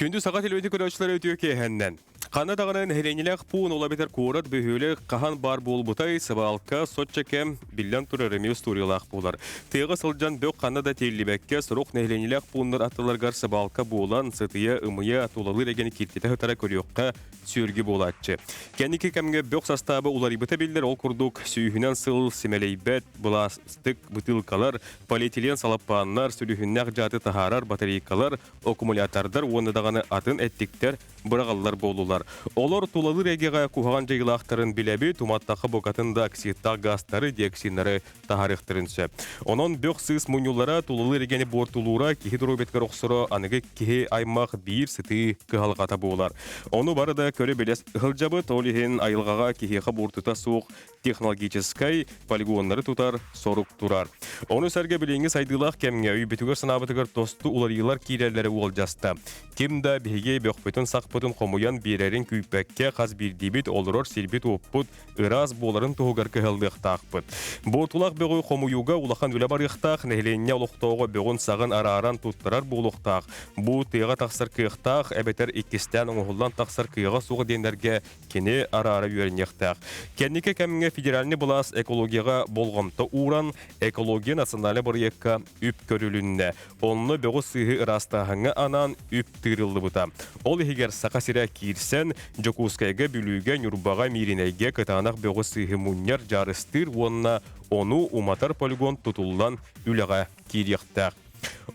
Күндү саха телевизия көрөөччүлэрэ үтүө киэһэннэн. Ханна даҕаны нэһилиэнньэлээх пуун ол эбэтэр куорат бөһүөлэк хаһан баар буолбутай, сыбаалка соччо кэм, биллэн турар эмиэ устуоруйалаах буолар. Тыаҕа сылдьан бөх ханна да тиэллибэккэ, сорох нэһилиэнньэлээх пууннар аттыларыгар сыбаалка буолан, сытыйа, ымыйа, тулалыыр эгэни киртитэ сытара көрүөххэ сүөргү буолааччы. Кэнники кэмҥэ бөх састааба уларыйбыта биллэр, ол курдук сүүһүнэн сыл симэлийбэт былаастык бытыылкалар, полиэтилен салаппааннар, сүлүһүннээх дьааты таһаарар батарейкалар, аккумулятордар уонна даҕаны атын эттиктэр быраҕаллар буоллулар. Олор тулалыыр эйгэҕэ куһаҕан дьайыылаахтарын билэбит, уматтахха букатын да оксидтаах газтары, диоксиннары таһаарыахтарын сөп. Онон бөх-сыыс мунньуллара, тулалыыр эйгэни буортулуура, киһи доруобуйатыгар охсоро аныгы киһи аймах биир сытыы кыһалҕата буолар. Ону бары да көрө-билэ сылдьабыт, ол иһин айылҕаҕа киһиэхэ буортута суох технологическай полигоннары тутар сорук турар. Ону сэргэ билиҥҥи сайдыылаах кэмҥэ өйбүтүгэр-санаабытыгар тосту уларыйыылар киирэллэрэ уолдьаста. Ким да биһиги бөхпүтүн-сахпытын хомуйан биэрэрин күүппэккэ хас биирдиибит олорор сирбит-уоппут ыраас буоларын туһугар кыһаллыахтаахпыт. Буортулаах бөҕү хомуйууга улахан үлэ барыахтаах, нэһилиэнньэ олохтооҕо бөҕүн-саҕын арааран туттарар буолуохтаах. Бу тыаҕа тахсар кыахтаах эбэтэр иккистээн оҥоһуллан тахсар кыаҕа суох диэннэргэ кини араара үөрэниэхтээх. Кэнники кэмҥэ федеральнай былаас экологияҕа болҕомто ууран, экология национальнай бырайыакка үп көрүлүннэ. Онно бөҕү-сыыһы ыраастааһыҥҥа анаан үп тыырыллыбыта. Ол иһигэр Саха сирэ киирсэн, Дьокуускайга, Бүлүүгэ, Ньурбаҕа, Мииринэйгэ кытаанах бөҕү-сыыһы мунньар, дьаарыстыыр уонна ону уматар полигон тутуллан үлэҕэ киириэхтээх.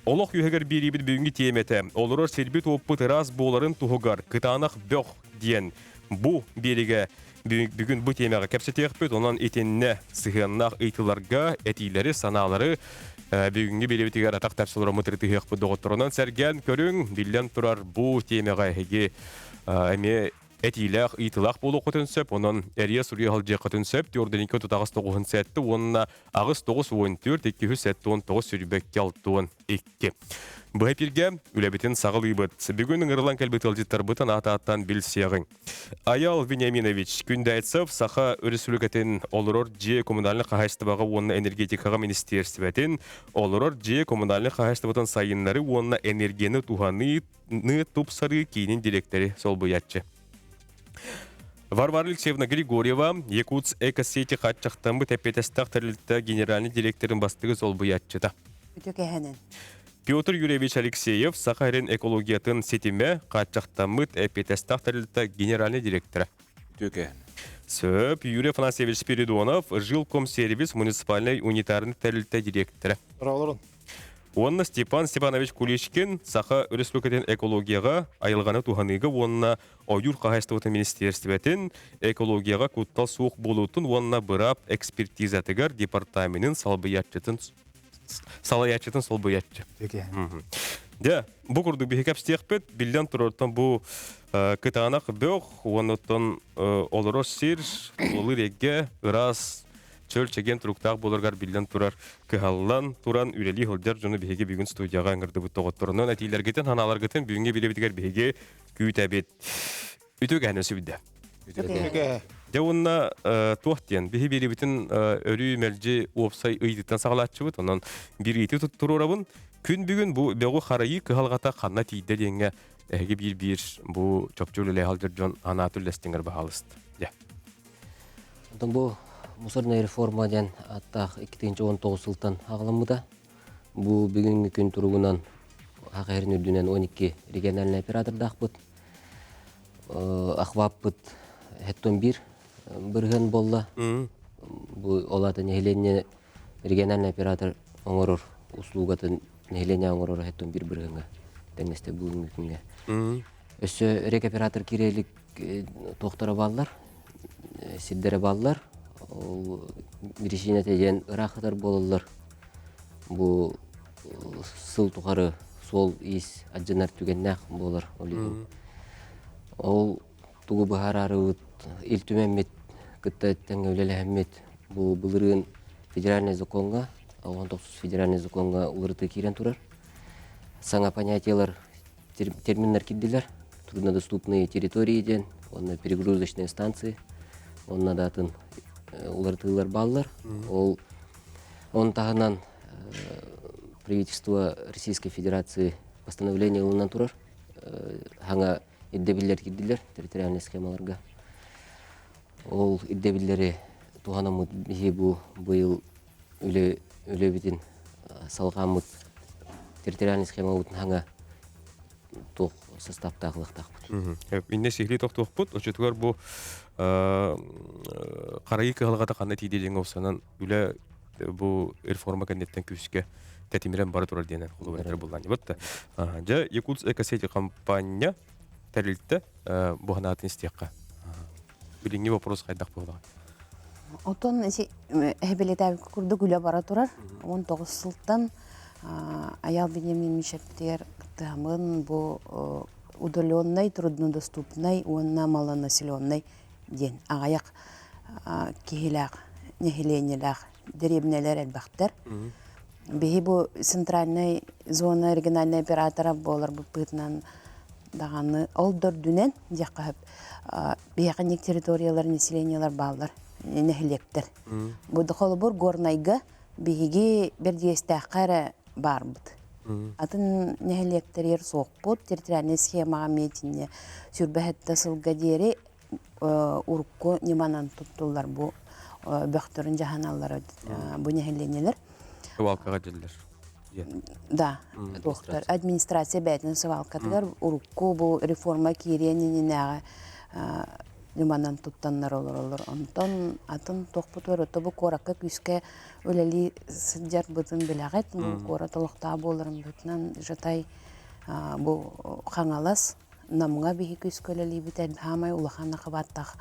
Олох үөһүгэр биэриибит бүгүҥҥү тиэмэтэ олорор сирбит-уоппут ыраас буоларын туһугар кытаанах бөх диэн бу биэригэ бүгүн бу тиэмэҕэ кэпсэтиэхпит. Онон итиннэ сыһыаннаах ыйытыыларга этиилэри, санаалары бүгүҥҥү биэриибитигэр атах тэпсэ олороммут ырытыһыахпыт доҕотторунан сэргээн көрүҥ. Биллэн турар, бу тиэмэҕэ эһиги эмиэ этиилээх, ыйытыылаах буолуоххутун сөп. Онон эрийэ суруйа сылдьыаххытын сөп. Түөрдэники тутаҕас тоҕуһун сэттэ уонна аҕыс тоҕус уон түөрт икки үс сэттэ уон тоҕус сүүрбэккэ алтуон икки. Быһа эпиргэ үлэбитин саҕалыыбыт. Бүгүн ыҥырылан кэлбит ыалдьыттарбытын аат-ааттан билсиэҕиҥ. Аял Вениаминович Күндайцев Саха Өрөспүүбүлүкэтин олорор дьиэ коммунальнай хаһаайыстыбаҕа уонна энергетикаҕа министиэристибэтин олорор дьиэ коммунальнай хаһаайыстыбатын сайыннарыы уонна энергияны туһаныы тупсарыы киинин дириэктэри солбуйааччы. Варвара Алексеевна Григорьева, Якутс экосети хааччахтаммыт эппиэтэстээх тэрилтэ генеральный директорын бастыгы солбуйааччыта. Үтүкэһэнэн. Петр Юрьевич Алексеев, Саха сирин экологиятын ситимэ хааччахтаммыт эппиэтэстээх тэрилтэ генеральный директора. Үтүөкэһэн. Сөп. Юрий Афанасьевич Спиридонов, Жилкомсервис муниципальнай унитарный тэрилтэ директора. Здравствуйте. Уонна Степан Степанович Куличкин Саха Өрөспүүбүлүкэтин экологияҕа, айылҕаны туһаныыга уонна ойуур хаһаайыстыбатын министиэристибэтин экологияҕа куттал суох буолуутун уонна быраап экспертизатыгар департаменын салбыйааччытын салайааччытын солбуйааччы. Дьэ, бу курдук биһи кэпсиэхпит, биллэн турартан бу кытаанах бөх, уонна олорор сир, тулалыыр эйгэ ыраас чөл чэгиэн туруктаах буоларыгар биллэн турар кыһаллан туран үлэлии сылдьар дьону биһиги бүгүн студияҕа ыҥырдыбыт доҕотторунан этиилэргитин, санааларгытын бүгүҥҥү билэбитигэр биһиги күүтэбит. Үтүөгэһинэн сүбүдэ. Үтүөгэ. Дьэ уонна туох диэн биһи биэрибитин өрүү мэлдьи уопсай ыйытыттан саҕалааччыбыт. Онон бириити туруорабын. Күн бүгүн бу бөҕү харайыы кыһалҕата ханна тиийдэ диэҥҥэ эһиги биир-биир бу чопчу үлэлэһэ сылдьар дьон анааты үллэстиҥэр баһаалыст. Дьэ. Онтон бу мусорная реформа диэн ааттаах 2019 сылтан аҕаламмыта. Бу бүгүҥҥү күн туругунан Саха сирин үрдүнэн 12 региональнай оператордаахпыт. Охваппыт хэттон биир бырыһыан буолла. Бу ол аата нэһилиэнньэ региональный оператор оҥорор услугатын нэһилиэнньэ оҥорор хэттон биир бырыһыаҥҥа тэҥнэстэ бүгүҥҥү күҥҥэ. Өссө рекоператор киирэ илик туохтара бааллар, сирдэрэ бааллар. Ол биричиинэтэ диэн ыраах ытар буолаллар. Бу сыл тухары суол-иис алдьанар түгэннээх буолар ол иһин. Ол тугу быһаарарыбыт Ил Түмэммит кытта тэҥҥэ үлэлэһэммит бу былырыын федеральнай законҥа, 19 федеральнай законҥа уларытыы киирэн турар. Саҥа понятиелар терминнэр киирдилэр. Труднодоступные территории диэн, уонна перегрузочные станции, уонна да атын уларытыылар бааллар. Ол он таһынан правительство Российской Федерации постановление ылынан турар. Хаҥа ирдэбиллэр киирдилэр территориальнай схемаларга. Ол ирдэбиллэри туһанаммыт биһи бу быйыл үлэ үлэбитин салҕааммыт территориальнай схемабытын хаҥа туох составтаах ылыахтаахпыт. Иннэ сиһилии тохтуохпут. Оччотугар бу харайыы кыһалҕата ханна тиийдэ диэн олсанан үлэ бу реформа кэнниттэн күүскэ тэтимирэн бара турар диэн холобур буллаанньыбыт да. Дьэ, Якутск Экосети компания тэрилтэ бу санаатын истиэххэ. Билиҥҥи вопрос хайдах буолаҕа? Отон эһэбилэтээбит курдук үлэ бара турар. 19 сылтан Аял Беняминович эппитигэр кыттыһамын бу удаленнай, труднодоступнай уонна малонаселенный диэн аҕыйах киһилээх, нэһилиэнньэлээх дэриэбинэлэр элбэхтэр. Биһи бу центральнай зона региональнай оператора буоларбыт быһыытынан даҕаны ол дордүнэн диэххэ сөп биһиэхэ территориялар населениелар бааллар нэһилиэктэр. Бу холобур Горнайга биһиги Бэрдигэстээххэ эрэ баарбыт. Атын нэһилиэктэригэр суохпут, территориальнай схемаҕа эмиэ сүүрбэ сылга диэри урукку ньыманан туттуллар бу бөхтөрүн дьаһаналлара бу нэһилиэнньэлэр. Сыбаалкаҕа дьэллэр. Да, туохтар. Администрация бэйэтин сыбаалкатыгар урукку бу реформа киириэн иннинээҕи ньыманан туттаннар олороллор. Онтон атын туохпутугар ото бу куоракка күүскэ үлэлии сылдьарбытын билэҕит. Бу куорат олохтоох буоларын быһыытынан Жатай бу Хаҥалас Намҥа биһи күүскэ үлэлиибит хаамай улахан акыбааттаах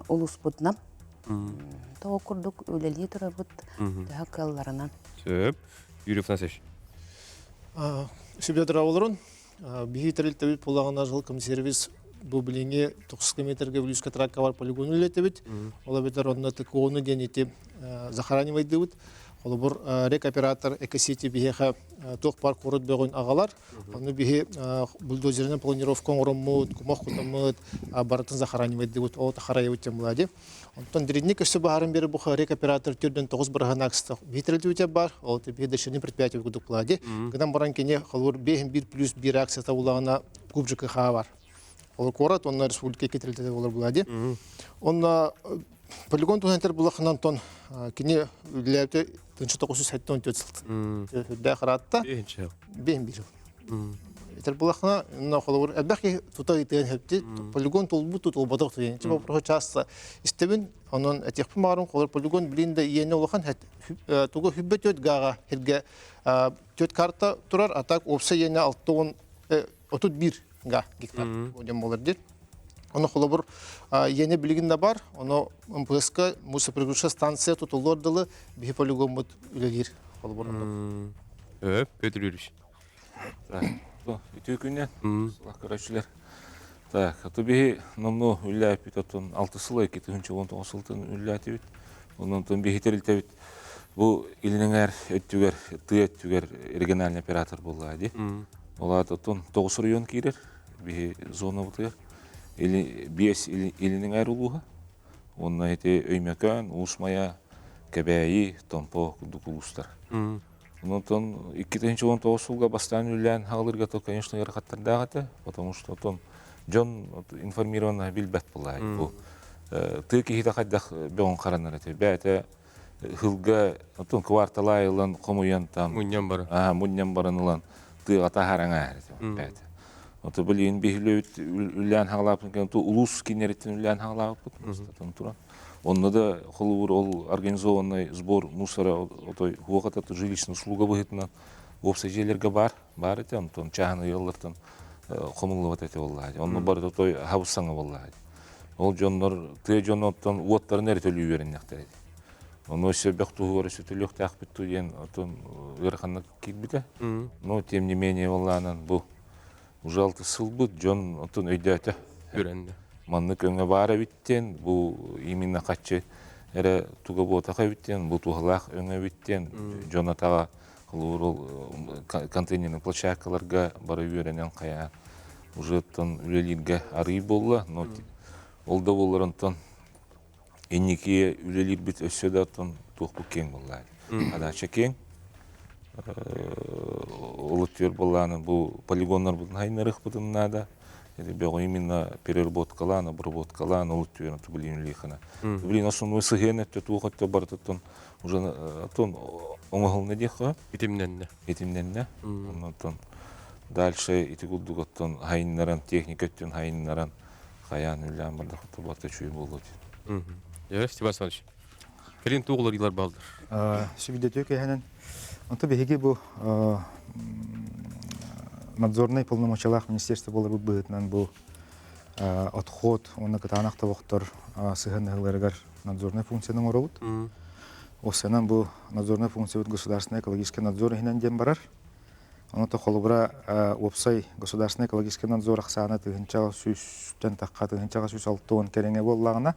улууспутунан. Тоҕо курдук үлэлии турабыт төһө кыалларынан. Сөп. Юрий Афанасьевич. Сүбэ олорун. Биһи тэрилтэбит буолаҕына жилкомсервис бу билиҥҥи 9 километрга Бүлүүскэ тракка бар полигон үлэлэтэбит. Ол эбэтэр онно ТКО-ну диэн ити захоранивайдыыбыт. Холобур, рекоператор Экосити биһиэхэ туох бар куорат бөҕүн аҕалар. Ону биһи бульдозерынан планировка оҥороммут, кумах кутаммыт, барытын захоранивайдыбыт, ол харайыбыт диэн булади. Онтон диринник өссө баһарын бери бу рекоператор түрдөн тоҕус быраһан акста биһи бар, ол биһи дочерний предприятие кудук булади. Гынан баран кини холобур 5 плюс 1 акцията булагына куб ЖКХ бар. Ол куорат, онно республика кетирилтете болар булади. Онно полигон туһантер булахынан тон кини үлэлээбитэ тынчы 974 сылтын. Үрдээх ыраатта. Бэйэн биир жыл. Этер булахына, онно холобур элбэх киһи тута ыйтыан хөпти полигон толбут тутулбатах туйан. Чи вопрос часто истебин, онон этиэхпин баҕарым холобур полигон билин да иэнэ улахан тугу хүббэ төт гаага хирге төт карта турар, а так уопсай иэнэ 61 га гектар диэн буолар диир. Ону холобур иэнэ билигин да бар, ону МПС-ка мусопригрузка станция тутуллуор дылы биһи полигоммут үлэлиир холобур. Петр Юрьевич. Так, үтүө күннэн, көрөөччүлэр. Так, аты биһи номнуо үллээппит оттон 6 сыл 2019 сылтан үллээтибит. Онон биһи тэрилтэбит бу илин эҥээр өттүгэр, тыа өттүгэр региональный оператор буолла дии. Ол аата оттон 9 район киирэр биһи зонабытыгар. Или биэс илин эҥээр улууһа. Уонна ити Өймөкөөн, Уус Майа, Кэбээйи, Томпо курдук улуустар. Онтон 2019 сылга бастаан үлэлээн хаалырга то, конечно, ыарахаттардаах этэ, потому что отон дьон информированно билбэт буолаа. Бу тыа киһитэ хайдах бөҕүн харанар этэ. Бэйэтэ хылга отон кварталай ылан хомуйан там мунньан баран мунньан баран ылан тыаға таһааран этэ бэйэтэ. Ото билигин биһилүбүт үлээн хаалааппын ту улуус киннериттен үлээн хаалааппыт туран. Онно да холобур ол организованный сбор мусора отой хуохата жилищный услуга быһыытынан уопсай дьиэлэргэ бар бар этэ онтон чааһынай ыаллартан хомуллубат этэ буоллаҕа. Онно барыта отой хабыс-саҥа буоллаҕа. Ол дьоннор тыа дьоно оттон уоттарын эрэ төлүү үөрэннэхтэр этэ. Ону өссө бөх туһугар өссө төлүөхтээхпит дуу диэн оттон ыараханнык киирбитэ. Но тем не менее буоллаҕынан бу уже алты сылбыт дьон оттон өйдөөтө. Үөрэннэ. Маннык өҥө баар эбит диэн, бу именно хаччы эрэ туга буотах эбит диэн, бу туһалаах өҥө эбит диэн дьон атаҕа холобур ол контейнерный площадкаларга бары үөрэнэн хайаан уже оттон үлэлииргэ арыый буолла, но ол да буоллар онтон инники үлэлиирбит өссө да оттон туохпут киэҥ буолла. Адача киэҥ. Олуттуйар буоллааны бу полигоннарбытын хайнарыахпытын наада. Бөҕү именно переработкалаан, обработкалаан олуттуйар блин лихана. Блин основной сыһыан өттө туох өттө барытыттан уже тон оҥоһулна диэххэ. Итимнэннэ. Итимнэннэ. Оннон дальше ити курдук оттон хайыннаран техника өттүн хайыннаран хайаан үлээн бардахыта барыта үчүгэй буолуо диэн. Дьэ, Степан Иванович, кэлин туох уларыйыылар бааллар? Сүбүдөтүө кэһэнэн, онто биһиги бу надзорнай полномочиялаах министерство буоларбыт быһыытынан бу отход уонна кытаанах тобохтор сыһыаннаһыыларыгар надзорнай функцияны оҥоробут. Осанан бу надзорнай функциябыт государственный экологический надзор иһинэн диэн барар. Онон холобура уопсай государственный экологический надзор ахсаана тыһыынчаҕа сүүстэн тахха тыһыынчаҕа 160 кэриҥэ буоллаҕына,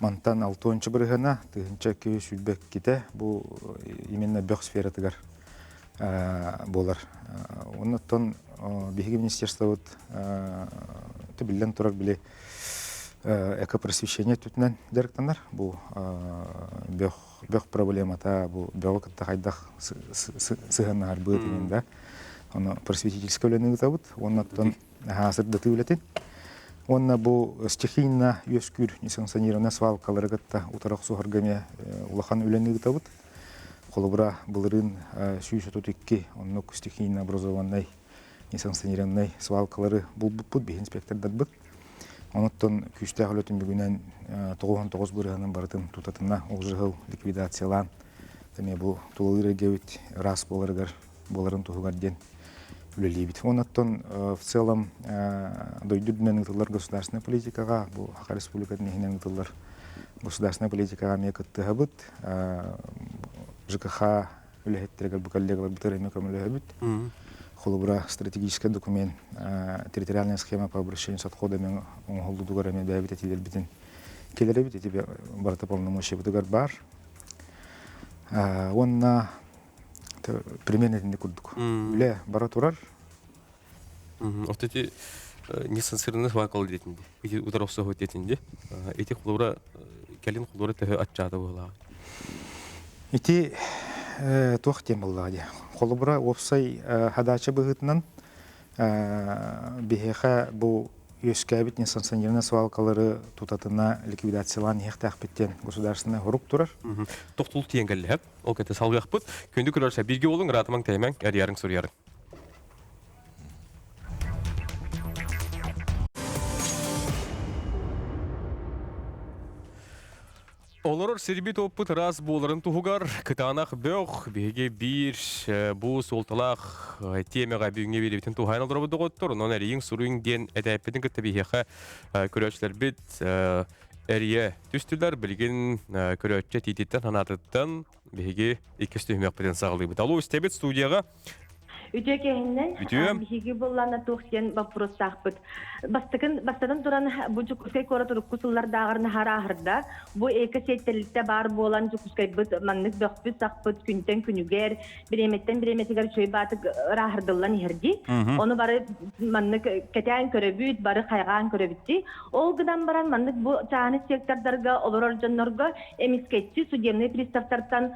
мантан алтыонча бырыһыана 1222-тэ бу именно бөх сфератыгар буолар. Оннуттан биһиги министерствобыт биллэн турар били экопросвещение өттүтүнэн дьарыктанар. Бу бөх бөх проблемата бу бөҕү кытта хайдах сыһыаннаһар быатыгын да ону просветительскай үлэни ыытабыт уонна оттон сырдатыы үлэтин уонна бу стихийно үөскүүр несанкционированная свалкалары кытта утары охсуһарга эмиэ улахан үлэни ыытабыт. Холобура, былырыын 132 оннук стихийно образованнай несанкционированнай свалкалары булбуппут биһи инспектордарбыт. Онуттан күүстээх үлэ түмүгүнэн 99 бырыһанын барытын тутатына ол жыһыл ликвидациялаан эмиэ бу тулалыыр эйгэбит ыраас буоларыгар буоларын туһугар диэн үлэлиибит. Онуттан в целом дойду үрдүнэн ыытыллар государственнай политикаҕа, бу Саха Республикатын иһинэн ыытыллар государственнай политикаҕа эмиэ кыттыһабыт. ЖКХ үлэһиттэригэр бу коллегаларбытыгар эмиэ көмөлөһөбүт. Холобура, стратегический документ территориальная схема по обращению с отходами оҥоһуллутугар эмиэ бэйэбит этиилэрбитин киллэрэбит. Ити барыта полномочиябытыгар баар. Уонна примерно итинник курдук. Үлэ бара турар. Вот эти несанкционированный свалкалар диэтин дии. Ити утары охсуһу диэтин дии. Ити холобура кэлин холобура төһө аччаата быһыылааҕый? Ити туох диэн буоллаҕа дии. Холобура уопсай хадача быһыытынан биһиэхэ бу үөскээбит несанкционированный свалкалары тутатына ликвидациялаан иһиэхтээхпит диэн государственный хорук турар. Тохтул тиийэн кэллэ. Ол кэтэ салгыахпыт. Күндү көрөрсө бииргэ болуҥ, ыраатымаҥ тэйимэҥ, эрийэрин суруйарыҥ. Олорор сирбит оппут ыраас буоларын туһугар кытаанах бөх биһиги биир бу суолталаах тиэмэҕэ бүгүҥҥү биэриибитин туһаайан олоробут доҕоттор. Онон эрийиҥ суруйуҥ диэн этээппитин кытта биһиэхэ көрөөччүлэрбит эрийэ түстүлэр. Билигин көрөөччү этиититтэн санаатыттан биһиги иккис түһүмэхпитин саҕалыыбыт. Алло, истэбит студияҕа. Үтүө киэһиннэн Үтүө. Биһиги буллана туох диэн боппуруостаахпыт. Бастакын бастатан туран бу Дьокуускай куорат урукку сыллардааҕар наһаа ырааһырда. Бу эко-сиэттэлитэ баар буолан Дьокуускайбыт маннык бөхпүт-сахпыт күнтэн күнүгэр, бириэмэттэн бириэмэтигэр үчүгэй баатык ырааһырдыллан иһэр дии. Ону бары маннык кэтээн көрөбүт, бары хайҕаан көрөбүт дии. Ол гынан баран маннык бу чааһынай сектордарга олорор дьоннорго эмискэччи судебнай приставтартан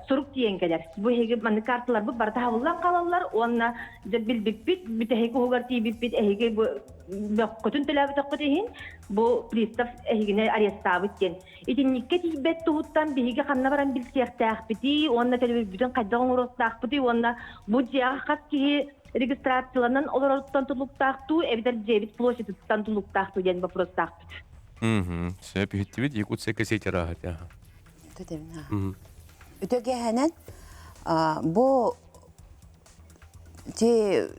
сурук тиийэн кэлэр. Бу эһиги маннык карталарбыт барыта хабыллан хаалаллар уонна дьэ билбиппит, бүтэһик уһугар тиийбиппит эһиги бу бөххүтүн төлөөбөтөххүт иһин бу пристав эһигини арестаабыт диэн. Итинниккэ тиийбэт туһуттан биһиги ханна баран билсиэхтээхпитий уонна төлөбүрбүтүн хайдах оҥоруохтаахпытый уонна бу дьиэҕэ хас киһи регистрацияланан олороруттан тутулуктаахтуу эбэтэр дьиэбит площадыттан тутулуктаахтуу диэн боппуруостаахпыт. Сөп иһиттибит Якутская сеть арааһа. Үтөгэһэнэн бу ти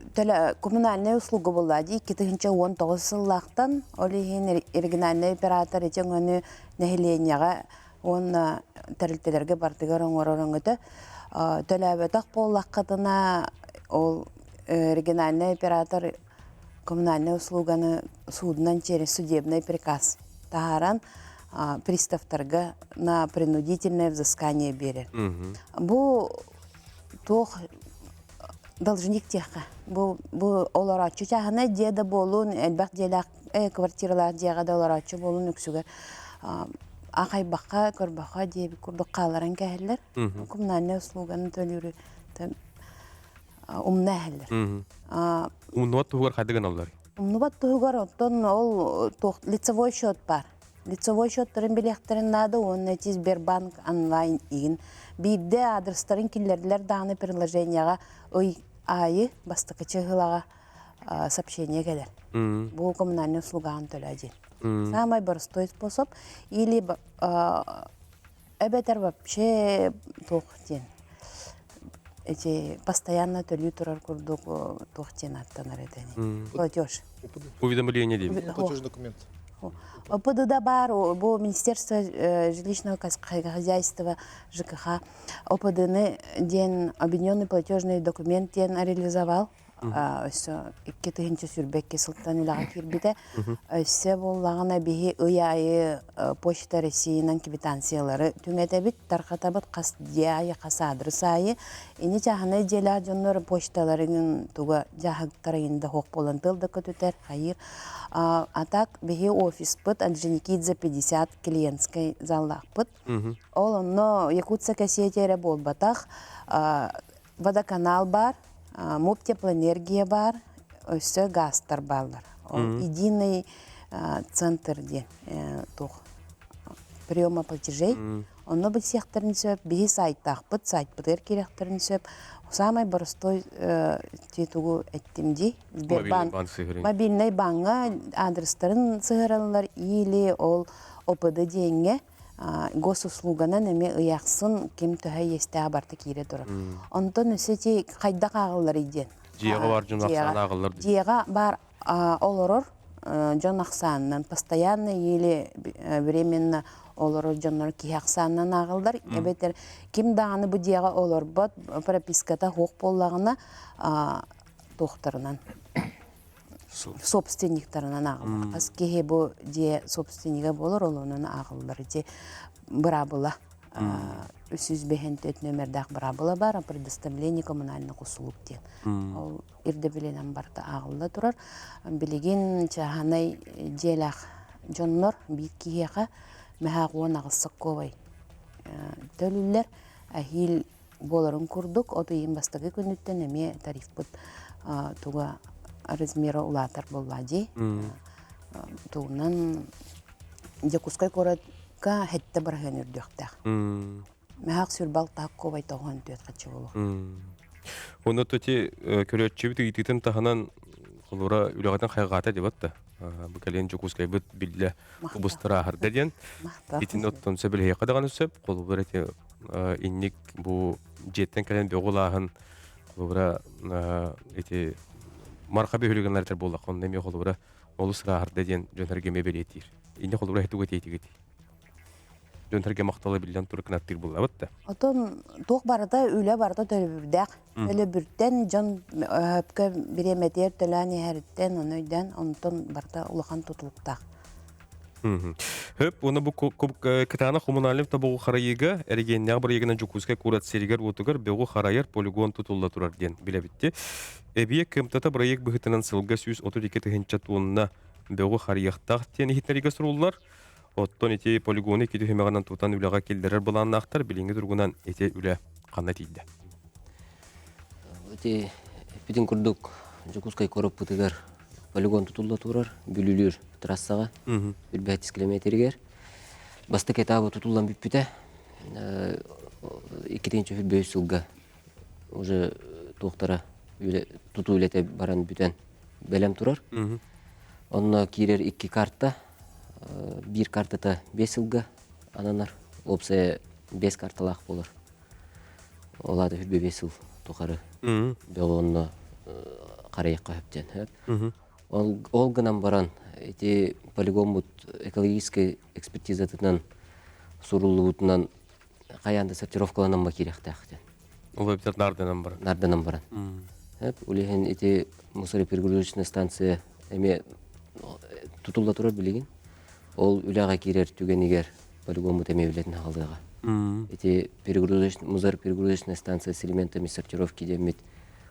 коммунальная услуга буолла дии 2019 сыллаахтан ол иһин региональный оператор ити өҥөнү нэһилиэнньэҕэ уонна тэрилтэлэргэ бардыгар оҥорор өҥөтө төлөөбөтөх буоллаххытына ол региональный оператор коммунальнай услуганы суудунан через судебный приказ таһааран приставтарга на принудительное взыскание биэрэр. Бу туох должник диэххэ. Бу, бу олорооччу чааһынай дьиэ да буолун, элбэх дьиэлээх квартиралаах дьиэҕэ да олорооччу буолун үксүгэр аахайбакка, көрбөххө диэбит курдук хаалларан кэһэллэр. Коммунальнай услуганы төлүүрү. Умна эһэллэр. Умнубат туһугар хайда гыналлар? Умнубат туһугар оттон ол лицевой счет бар. Лицевой счеттарын билиэхтэрин наада уонна эти Сбербанк онлайн игин. Биирдэ адрестарын киллэрдилэр даҕаны приложениеҕа ый аайы бастакы чыһылаҕа сообщение кэлэр. Бу коммунальный услугаҕын төлөө диэн. Самый простой способ. Или эбэтэр вообще туох диэн эти постоянно төлүү турар курдук туох диэн аттанар этени платеж уведомление дейм платеж документ ОПД бар бу Министерство жилищного хозяйства ЖКХ ОПДны диэн объединенный платежный документ диэн реализовал Өссө 2022 сылтан үлэҕэ киирбитэ. Өссө буоллаҕына биһи ый аайы Почта Россиянан квитанциялары түҥэтэбит, тарҕатабыт хас дьиэ аайы, хас аадырыс аайы. Ини чааһынай дьиэлээх дьоннор почталарын туга дьаһыктарын да суох буолан тыл да көтүтэр, хайыыр. А так биһи офиспыт Орджоникидзе 50 клиентскай заллаахпыт. Ол онно Якутск кассете эрэ буолбатах, Водоканал баар, МУП теплоэнергия баар, өссө газтар бааллар. Ол единый центр диэн туох приема платежей. Онно билсиэхтэрин сөп, биһи сайтаахпыт, сайтпытыгар киириэхтэрин сөп. Самый простой тугу эттим дии. Сбербанк мобильный бааҥҥа адрестарын сыһыараллар или ол ОПД диэҥҥэ госуслуганан эмиэ ыйахсын ким төһө иэстээх барта киирэ турар. Онтон өссө ити хайдах ааҕылларый диэн. Дьиэҕэ бар дьон ахсаана ааҕыллар. Дьиэҕэ бар олорор дьон ахсаанынан постоянно или временно олорор дьоннор киһи ахсаанынан ааҕыллар. Эбэтэр ким даҕаны бу дьиэҕэ олорбот прописката суох буоллаҕына туохтарынан собственниктарынан ааҕыллар. Хас киһи бу дьиэ собственнига буолар, ол онон ааҕыллар. Ити быраабыла 305 нөмердээх быраабыла бар, о предоставлении коммунальных услуг диэн. Ол ирдэбилинэн барыта ааҕылла турар. Билигин чааһынай дьиэлээх дьоннор биир киһиэхэ мөһөөх 18 сокуобай төлүүллэр. Эһиил Буоларын курдук, от ыйын бастакы күнүттэн эмиэ тарифпыт туга размера улаатар буолла дии. Тугунан Дьокуускай куоракка хэттэ бырыһыан үрдүөхтээх. Мэһээх сүрбал таһыккобай тоҕон түөт хаччы буолуох. Онно тоти көрөөччүбүт ыйытыытын таһынан холура үлэҕитин хайҕаата дебат да. Бу кэлин Дьокуускайбыт биллэ убустарааһырда диэн. Итин оттон сөбүлэһиэххэ даҕаны сөп. Холобура ити инник бу дьиэттэн кэлэн бөҕү ылааһын холобура ити марха бөһүлүгүн этэр буоллахха онно эмиэ холобура олус ырааһырда диэн дьон эргэмэ бэлиэтиир. Инне холобура тугу этиэтигит? Дьон эргэ махтала биллэн турар кынаттыыр буллабыт да. Отон туох барыта үлэ барыта төлөбүрдээх. Төлөбүртэн дьон өһөпкө бириэмэтигэр төлөөн иһэриттэн, ону өйдөөн, онтон барыта улахан тутулуктаах. Хөп, уонна бу кытаанах коммунальный тобоҕу харайыыга эрэгиэннээх бырайыагынан Дьокуускай куорат сиригэр-уотугар бөҕү харайар полигон тутулла турар диэн билэбитти. Эбийиэк кымтата бырайыак быһыытынан сылга 132 тыһыынча туонна бөҕү харайыахтаах диэн иһитиннэриигэ суруллар. Оттон ити полигону икки түһүмэҕинэн тутан үлэҕэ киллэрэр былааннаахтар. Билиҥҥи туругунан ити үлэ ханна тиийдэ? Ити эппитин курдук Дьокуускай куораппытыгар полигон тутулла турар Бүлүүлүүр трассаҕа 105 километригэр. Бастакы этабы тутуллан бүппүтэ. 2005 сылга уже туохтара тутуу үлэтэ баран бүтэн бэлэм турар. Онно киирэр икки карта. Биир картата 5 сылга ананар. Уопсайа 5 карталаах буолар. Ол аата 25 сыл тухары бөҕө онно харайыахха сөп диэн. Ол, ол гынан баран ити полигоммут экологическай экспертизатынан суруллубутунан хайаан да сортировкаланан ба киириэхтээх диэн. Ол эбэтэр нарданан баран. Нарданан баран. Ол иһин ити мусороперегрузочная станция эмиэ тутулла турар билигин. Ол үлэҕэ киирэр түгэнигэр полигоммут эмиэ үлэтин аҕалыаҕа. Ити перегрузочная, мусороперегрузочная станция с элементами сортировки диэммит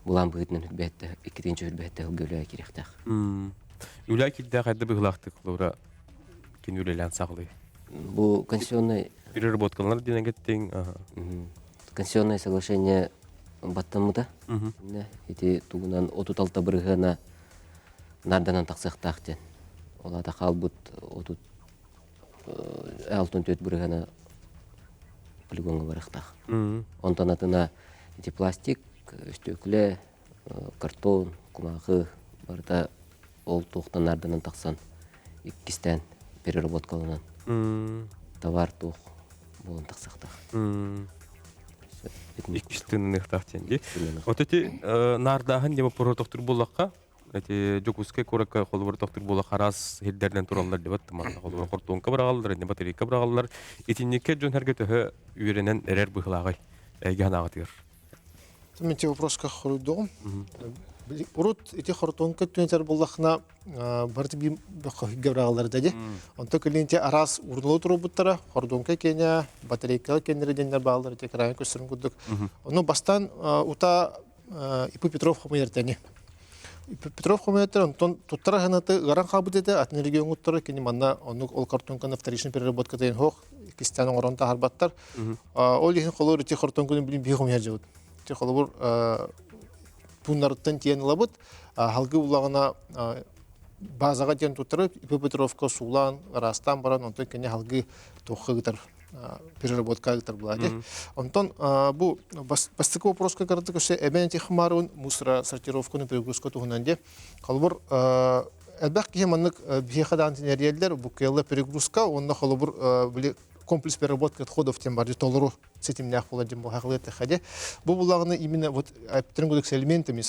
булаан быһыытынан үрбэһэтте, иккитинчи үрбэһэтте сылга үлэҕэ киириэхтээх. Үлэ киирдээх эрдэ быһыылаахтык холобура кини үлэлээн саҕалыы. Бу конституционный переработкаланар диэн эгэттиҥ. Конституционное соглашение. баттаммыта. Ити тугунан 36 бырыһыана нарданан тахсыахтаах диэн. Ол аата хаалбыт 34 бырыһыана полигоҥҥа барыахтаах. Онтон атына ити пластик, өстүөкүлэ, картон, кумаахы барыта ол туохтан нарданан тахсан иккистээн переработкаланан товар туох буолан тахсыахтаах. Иккис тыыныныахтаах диэн дии. Вот эти наардааһын диэн боппуруоһу тохтуур буоллахха, эти Дьокуускай куоракка холобур тохтуур буоллахха араас сирдэринэн тураллар дебат манна холобур хортуоҥка быраҕаллар, инне батарейка быраҕаллар. Итинникке дьон сэргэ төһө үөрэнэн эрэр быһыылааҕый эйгэ санааҕытыгар? Мен те вопроска хоруйдуҕум. Урут ити хортуоҥка түнэтэр буллахына барыты биир бөххөһүггэ быраҕаллар да ди. Онто кэлин араас урнулу турбуттара, хордуоҥка киэнэ, батарейка киэннэрэ диэннэр бааллар ити экраҥҥа көстөрүн курдук. Ону бастаан ута ИП Петров хомуйар ИП Петров хомуйар онтон туттара ханаты ыаран хаалбыт этэ, атын региоҥуттара кини манна оннук ол картонканы вторичный переработка хоох кистээн оҥорон таһарбаттар. Ол иһин холобур ити хортоҥкуну билин биһи хомуйар дьыбыт. Ити холобур пууннарыттан тиэн ылабыт, халгы буллаҕына базаҕа диэн туттарып, ИП Петровка суулаан, ыраастаан баран, онтон кини халгы туохха ыытар переработка ыытар буолаа Онтон бу бастакы вопроска кырдык өссө эбэн техмарун мусора сортировканы перегрузка туһунан де. Холобур элбэх киһи маннык биһиэхэ даан тинэрийэллэр бу кыалла перегрузка уонна холобур били комплекс переработки отходов тем бар толору ситимнээх буолар диэн буһахлыат тэхэде. Бу буллаҕына именно вот айптырын с элементами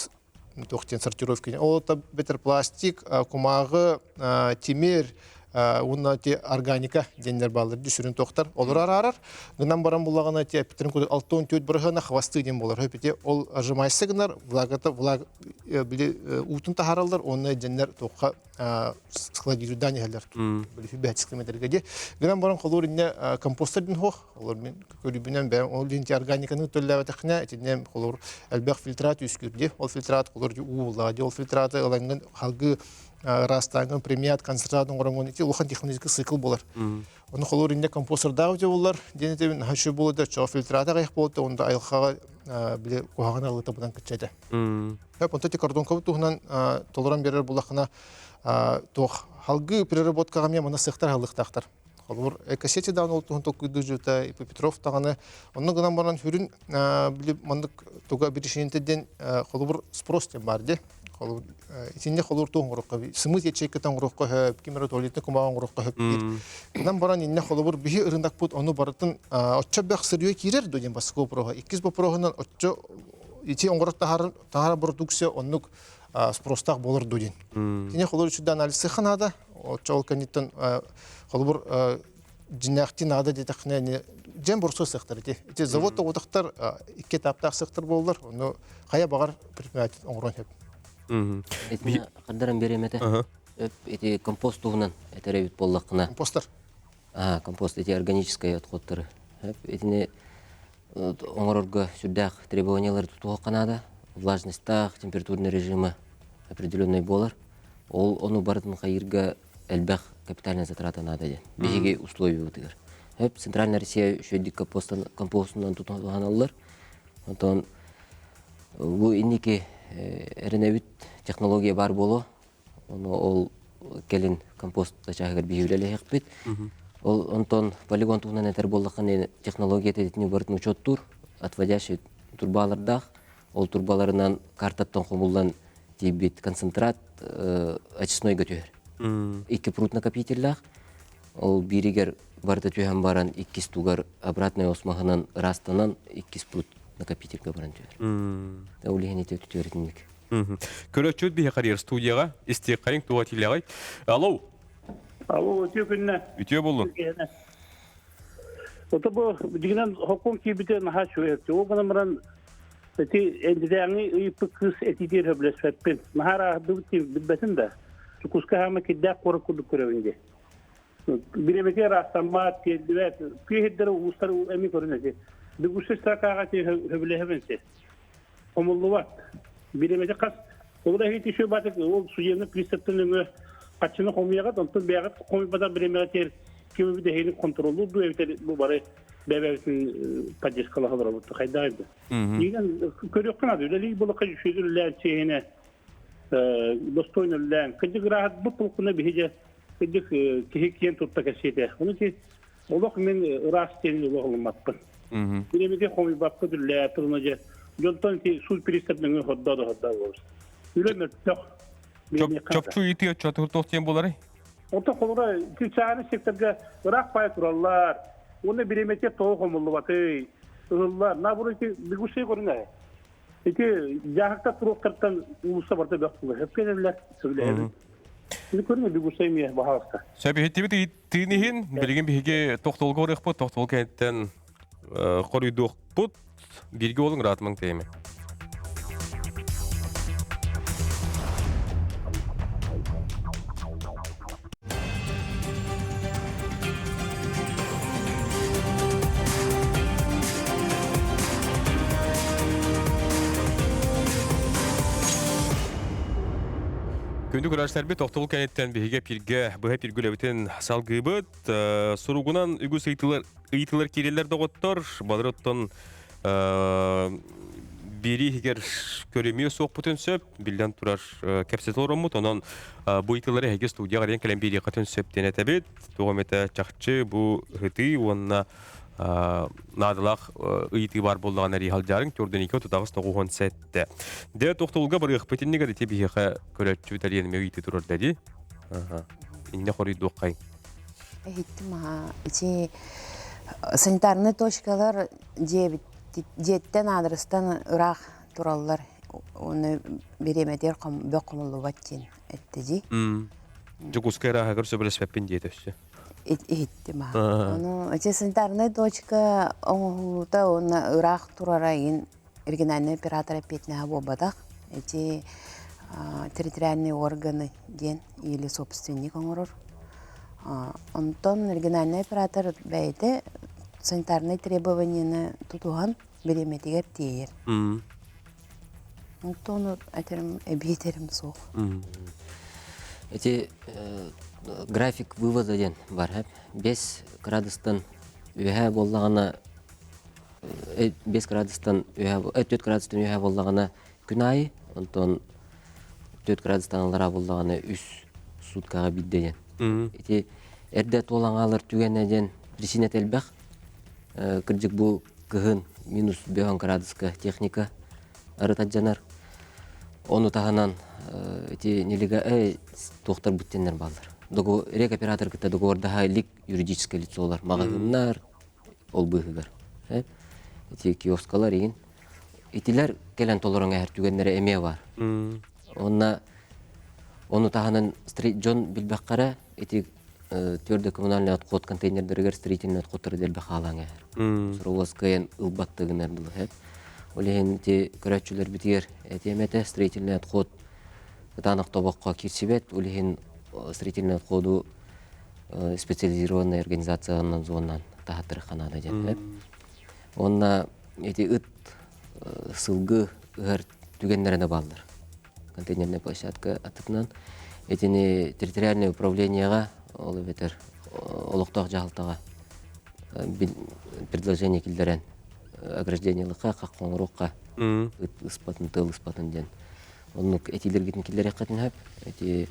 туох диэн сортировки. Ол бетер пластик, кумааҕы, тимир, уонна ти органика диэннэр бааллар сүрүн тохтар. Олор араарар. Гынан баран буллаҕына ти эппитин курдук 64 бырыһыана хвосты диэн буолар. Хөпити ол отжимайся гынар, влагата влаг били уутун таһараллар, уонна дьэннэр туохха складируйдаан иһэллэр били ди. Гынан баран холуур инне компостер дин хоох, олор мен көрүүбүнэн бэйэм ол дин органиканы төллөөбөтөхнө итинне холуур элбэх фильтрат үскүрди. Ол фильтрат холуур уу буллаҕа ди. Ол фильтраты ылаҥҥын халгы ыраастааҥҥын премиат концентрат оҥороҥҥун ити улахан технологический цикл болар. Оны холуур инне компостердаах үтө буллар диэн этебин наһаа үчүгэй буолуо да чоо фильтрата аҕыйах буолта онда айылҕаҕа били куһаҕан ылыта быдан кыччата. Хөп онто картонкабыт туһунан толорон биэрэр буллахына туох халгы переработкаҕа эмиэ мана сыахтар халыктаахтар. Холобур, экосети даҕаны ол туһун толкуйдуу Ипп Петров даҕаны онно гынан баран хүрүн били маннык туга биришиинтэ диэн холобур спрос диэн баар дии. Холобур итиннэ холобур туох оҥороххо сымыт ячейката оҥороххо хөп, ким эрэ туалетный кумааҕы оҥороххо хөп диир. Гынан баран иннэ холобур биһи ырынакпыт ону барытын оччо бөх сырье киирэр дуо диэн бастакы вопроһа. Иккис вопроһунан оччо ити оҥорор таһаар таһаар продукция оннук спростаах буолар дуо диэн. Кини холобур үчүгэй анализыха наада. Оччо ол кэнниттэн холобур дьиннээхти наада диэтэххинэ дьэн борсуо сыахтар ити. Ити завод тоҕутахтар икки этаптаах сыахтар буоллар, ону хайа баҕар предприниматель оҥорон сөп. Итини хардаран биэриэм этэ. Ити компост туһунан этэр эбит буоллаххына. Компостер. А, компост эти органические отходтары. Итини оҥорорго сүрдээх требованиялары тутуһуохха наада. Влажностьтаах, температурный режима определенный буолар. Ол ону барытын хайыырга элбэх капитальная затрата наада диэн. Биһиги условиябытыгар. Хөп Центральная Россия үчүгэйдик компостунан тутуһаналлар. Онтон бу инники эрэнэбит технология бар буолуо. Ону ол кэлин компост чааһыгар биһи үлэлэһиэхпит. Ол онтон полигон туһунан этэр буоллаххына технология тэтитини барытын учуоттуур, отводящий турбалардаах. Ол турбаларынан картаттан хомуллан тиийбит концентрат очистнойга түһэр. Икки пруд накопителлээх. Ол бииригэр барыта түһэн баран иккис тугар обратный осмоһынан ыраастанан иккис пруд накопительга баран түһэр. Ол иһин ити түтүөрүтүннүк. Көрөөччүбүт биһи карьер студияҕа истиэххэйиҥ туох этиилээҕий? Алло. Алло, үтүө күннэ. Үтүө буоллун. Ото бу дигинен хоккун киирбитэ наһаа үчүгэй. Ол гынан баран ити эндидээҥи ыйыппыт кыыс этитиэр сөбүлэспэппин. Наһаа ырааһырдыбыт дии билбэтим да. Чукуска хаама кирдээх куорат курдук көрөбүн дии. Бириэмэтигэр ыраастаммат, тиэрдибэт. Киэһирдэр уустар эми көрүн эти. Бегущий строкаҕа сөбүлэһэбин си. Хомуллубат. Бириэмэтэ хас ол эһиги түшү батык ол судебный приставтан өҥө хаччыны хомуйаҕыт, онтон бэйэҕит хомуйбатах бириэмэҕэ тиэр ким эбит эһигини контроллуур дуу эбэтэр бу бары. Бэбэбитин поддержкалаһа олоробут. Хайдах эбит. Игэн көрүөххэ наада. Үлэлии булакка үчүгэй үлэлээн чиэһинэ достойно үлэлээн. Кырдьык ыраахат бу толкуна биһиги кырдьык киһи киэн тутта кэсиэтэ. Ону ки олох мин ыраас диэн олох ылыммаппын. Биремити хомуйбаппыт үлэлээппит уна же дьонтон ки суут пристав нөҥүө хордоо да хордоо буолар. Үлэ мөлтөх. Чопчу ыйытыы отчуотугар туох диэн буоларый? Онтон холобура чааһынай секторга ыраах паай тураллар. Уонна бириэмэтигэр тоҕо хомуллубатый? Ыһыллар. Наоборот, ити бегущие көрүҥэ. Ити дьааһыктар туруохтартан уулусса барыта бөх буолар. Сөпкө этэллэр, сөбүлэһэбин. Ити көрүҥэ бегущие эмиэ баһаалыста. Сөп иһиттибит ыйытыын иһин, билигин биһиги тохтолго барыахпыт, тохтол кэнниттэн хоруйдуохпут. Бииргэ буолуҥ, ыраатымаҥ тэйимэ. Күндү көрөөччүлэрбит, тохтобул кэнниттэн биһиги пиргэ быһа пиргүлэбитин салгыыбыт. Суругунан үгүс ыйытыылар ыйытыылар киирэллэр доҕоттор. Балар оттон биэрии иһигэр көрүмүө суохпутун сөп. Биллэн турар кэпсэтэ олороммут. Онон бу ыйытыылары эһиги студияҕа арыйан кэлэн биэриэххитин сөп диэн этэбит. Туох эмэтэ чахчы бу ыһытыы уонна наадалаах ыйытыы баар буоллаҕына эрии халдьаарыҥ төрдүнүкэ тутаҕыс тоҕуһун сэттэ. Дэ тохтолга барыахпыт иннигэр ити биһиэхэ көрөөччүбүт эрийэн эмиэ ыйытыы турар дии. Иннэ хоруйдуоххайыҥ. Иһиттим аха. Ити санитарнай точкалар дьиэбит дьиэттэн аадырыстан ыраах тураллар. Уонна бириэмэтигэр бөх хомуллубат диэн этте дии. Дьокуускай ырааһыгар сөбүлэспэппин диэтэ өссө. Иһиттим аха. Ону ити санитарнай точка оҥоһуллуута уонна ыраах турара игин региональный оператор эппиэтинэһэ буолбатах. Ити территориальные органы диэн или собственник оҥорор. Онтон региональный оператор бэйэтэ санитарнай требованияны тутуһан бириэмэтигэр тиэйэр. Онтон этерим эбии этерим суох. Эти график вывода диэн бар. 5 градустан үөһэ буоллаҕына 5 градустан үөһэ 4 градустан үөһэ буоллаҕына күн аайы, онтон 4 градустан аллараа буоллаҕына үс суткаҕа биирдэ диэн. Ити эрдэ туолан хаалар түгэнэ диэн причинэтэ элбэх. Кырдьык бу кыһын минус 5 градуска техника арытадьанар. Ону таһынан ити нелега туохтар буттеннер бааллар. Рекоператор кытта договордаһа илик юридическое лицолар, маҕаһыыннар, ол быыһыгар. Ити киоскалар иин. Итилэр кэлэн толорон эһэр түгэннэрэ эмиэ бар. Онна ону таһынан дьон билбэххэрэ ити твердый коммунальный отход контейнердэригэр строительный отходтары дэлби хаалаан эһэр. Суругас кыайан ылбаттыгынар дылы хэп. Ол иһин ити көрөөччүлэрбитигэр этиэм этэ строительный отход ытаанах тобоххо киирсибэт. Ол иһин строительный отходу специализированная организациянан зонан таһаттырыхха наада диэн. Уонна ити ыт сылгы ыһар түгэннэрэ да бааллар. Контейнерная площадка аттытынан итини территориальное управлениеҕа ол эбэтэр олохтоох дьаһалтаҕа предложение киллэрэн ограждениелыкка хаххоҥоруохха ыт ыспатын тыал ыспатын диэн Оннук этиилэргитин киллэриэххитин сөп. Эти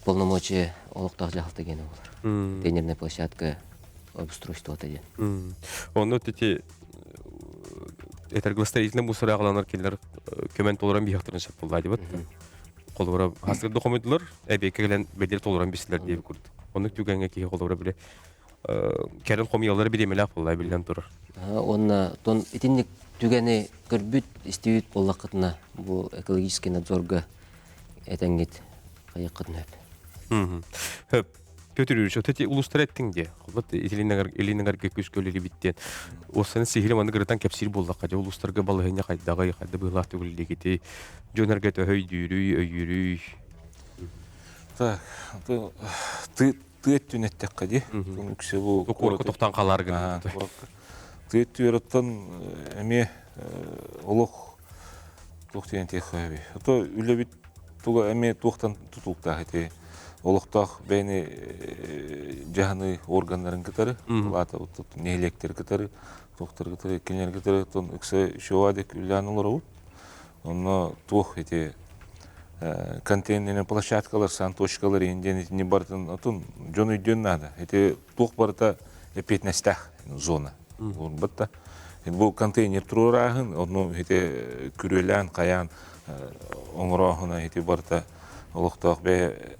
полномочия олохтоох дьаһалта гиэнэ буолар. Контейнерная площадка обустройствота диэн. Онно ити этэргластарительный мусорааҕаланар кинилэр көмөн толорон биһиэхтэрин сөп буолла дибат. Холобура хасыр документылар эбиэккэ кэлэн бэлиэр толорон бистилэр диэби курдук. Оннук түгэҥҥэ киһи холобура биле кэлин хомуйаллара бириэмэлээх буолла биллэн турар. Уонна тон итинник түгэни көрбүт, истибит буоллаххытына бу экологический надзорга этэҥҥит хайыаххытын сөп. Хөп. Петр Юрьевич, вот эти улустар эттиҥ дии. Вот Илинагарга күскө үлэлибит диэн. Уоссаны сиһили маннык ырытан кэпсиир буоллахха дьэ улуустарга балаһыанньа хайдаҕый, хайда быһыылаах төгүллигитий, дьон эргэ төһө өйдүүрүй, өйүүрүй? Так, ты тыа өттүн эттэххэ дии. Үксэ бу куоракка тохтоон хаалар гына. Тыа өттүгэр эмиэ олох туох диэн этиэххэ Ото үлэбит туга эмиэ туохтан тутулуктаах ити олохтоох бэйэни дьаһаныы органнарын кытары, улаата нэһилиэктэри кытары, туохтары кытары, кинилэри кытары оттон ыкса үчүгэйдик үлэлээн олоробут. Онно туох ити контейнерный площадкалар, сан-точкалар иһин итини барытын отун дьон өйдүөн наада. Ити туох барыта эппиэтинэстээх зона. Буолбат да. Бу контейнер туруорааһын, онну ити күрүөлээн, хайаан оҥорооһуна ити барыта олохтоох бэйэ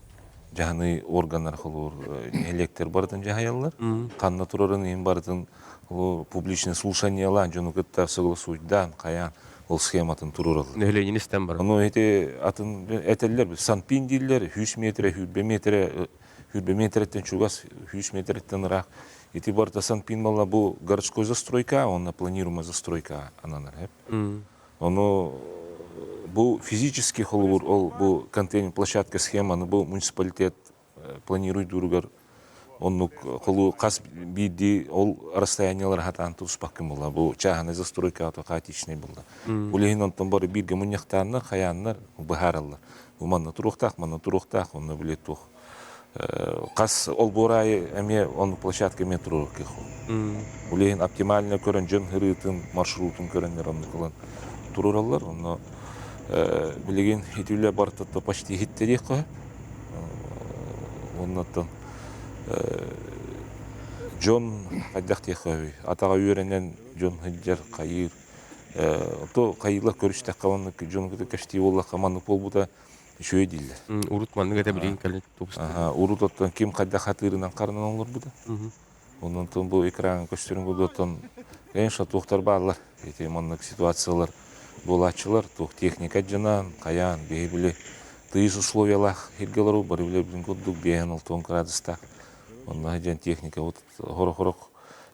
дьаһаныы органнар холуур нэһилиэктэр барытын дьаһайаллар. Ханна турарын иһин барытын публичное слушаниелаан дьону кытта согласуйдаан, хайаан ол схематын туруораллар. Нэһилиэнньэни истэн баран. Ону ити атын этэллэр, Санпин дииллэр, 100 метрэ, 100 метрэ, 100 метрэттэн чугас, 100 метрэттэн ыраах. Ити барыта Санпин буолла бу городской застройка, онно планируемая застройка ананар. Ону бу физический холобур ол бу контейнер площадка схеманы бу муниципалитет планируйдууругар оннук холу хас биирдии ол расстояниелар хатаан туспаккын була бу чааһынай застройка хаотичный буолла. Ол иһин онтон бары бииргэ мунньахтааннар, хайааннар быһаараллар. Бу манна туруохтаах, манна туруохтаах, онно биле туох хас олбуор аайы эмиэ оннук площадка эмиэ туруор кыах. Ол иһин оптимально көрөн дьон ырыытын, маршрутун көрөннөр оннук ылан туруораллар. Онно билигин ити үлэ барыта почти иһиттэ диэххэ. Оннуттан дьон хайдах диэххэ атаҕа үөрэнэн дьон сылдьар, хайыыр. То хайыылар көрүстэххэ маннык дьону кытта кэпсэтии буоллахха маннык буолбута үчүгэй дииллэр. Урут маннык этэ билигин кэлин тубуста. Урут оттон ким хайдах хатыырынан харынан олорбута. Онон бу экраҥҥа көстөрүн курдук конечно туохтар бааллар. Ити маннык ситуациялар буолааччылар, туох техника дьанаан, хайаан, биһи били тыйыс условиялаах сиргэ олоруу бары билэрбитин курдук 5-6 градустаах. Онно дьэн техника вот хоро-хорох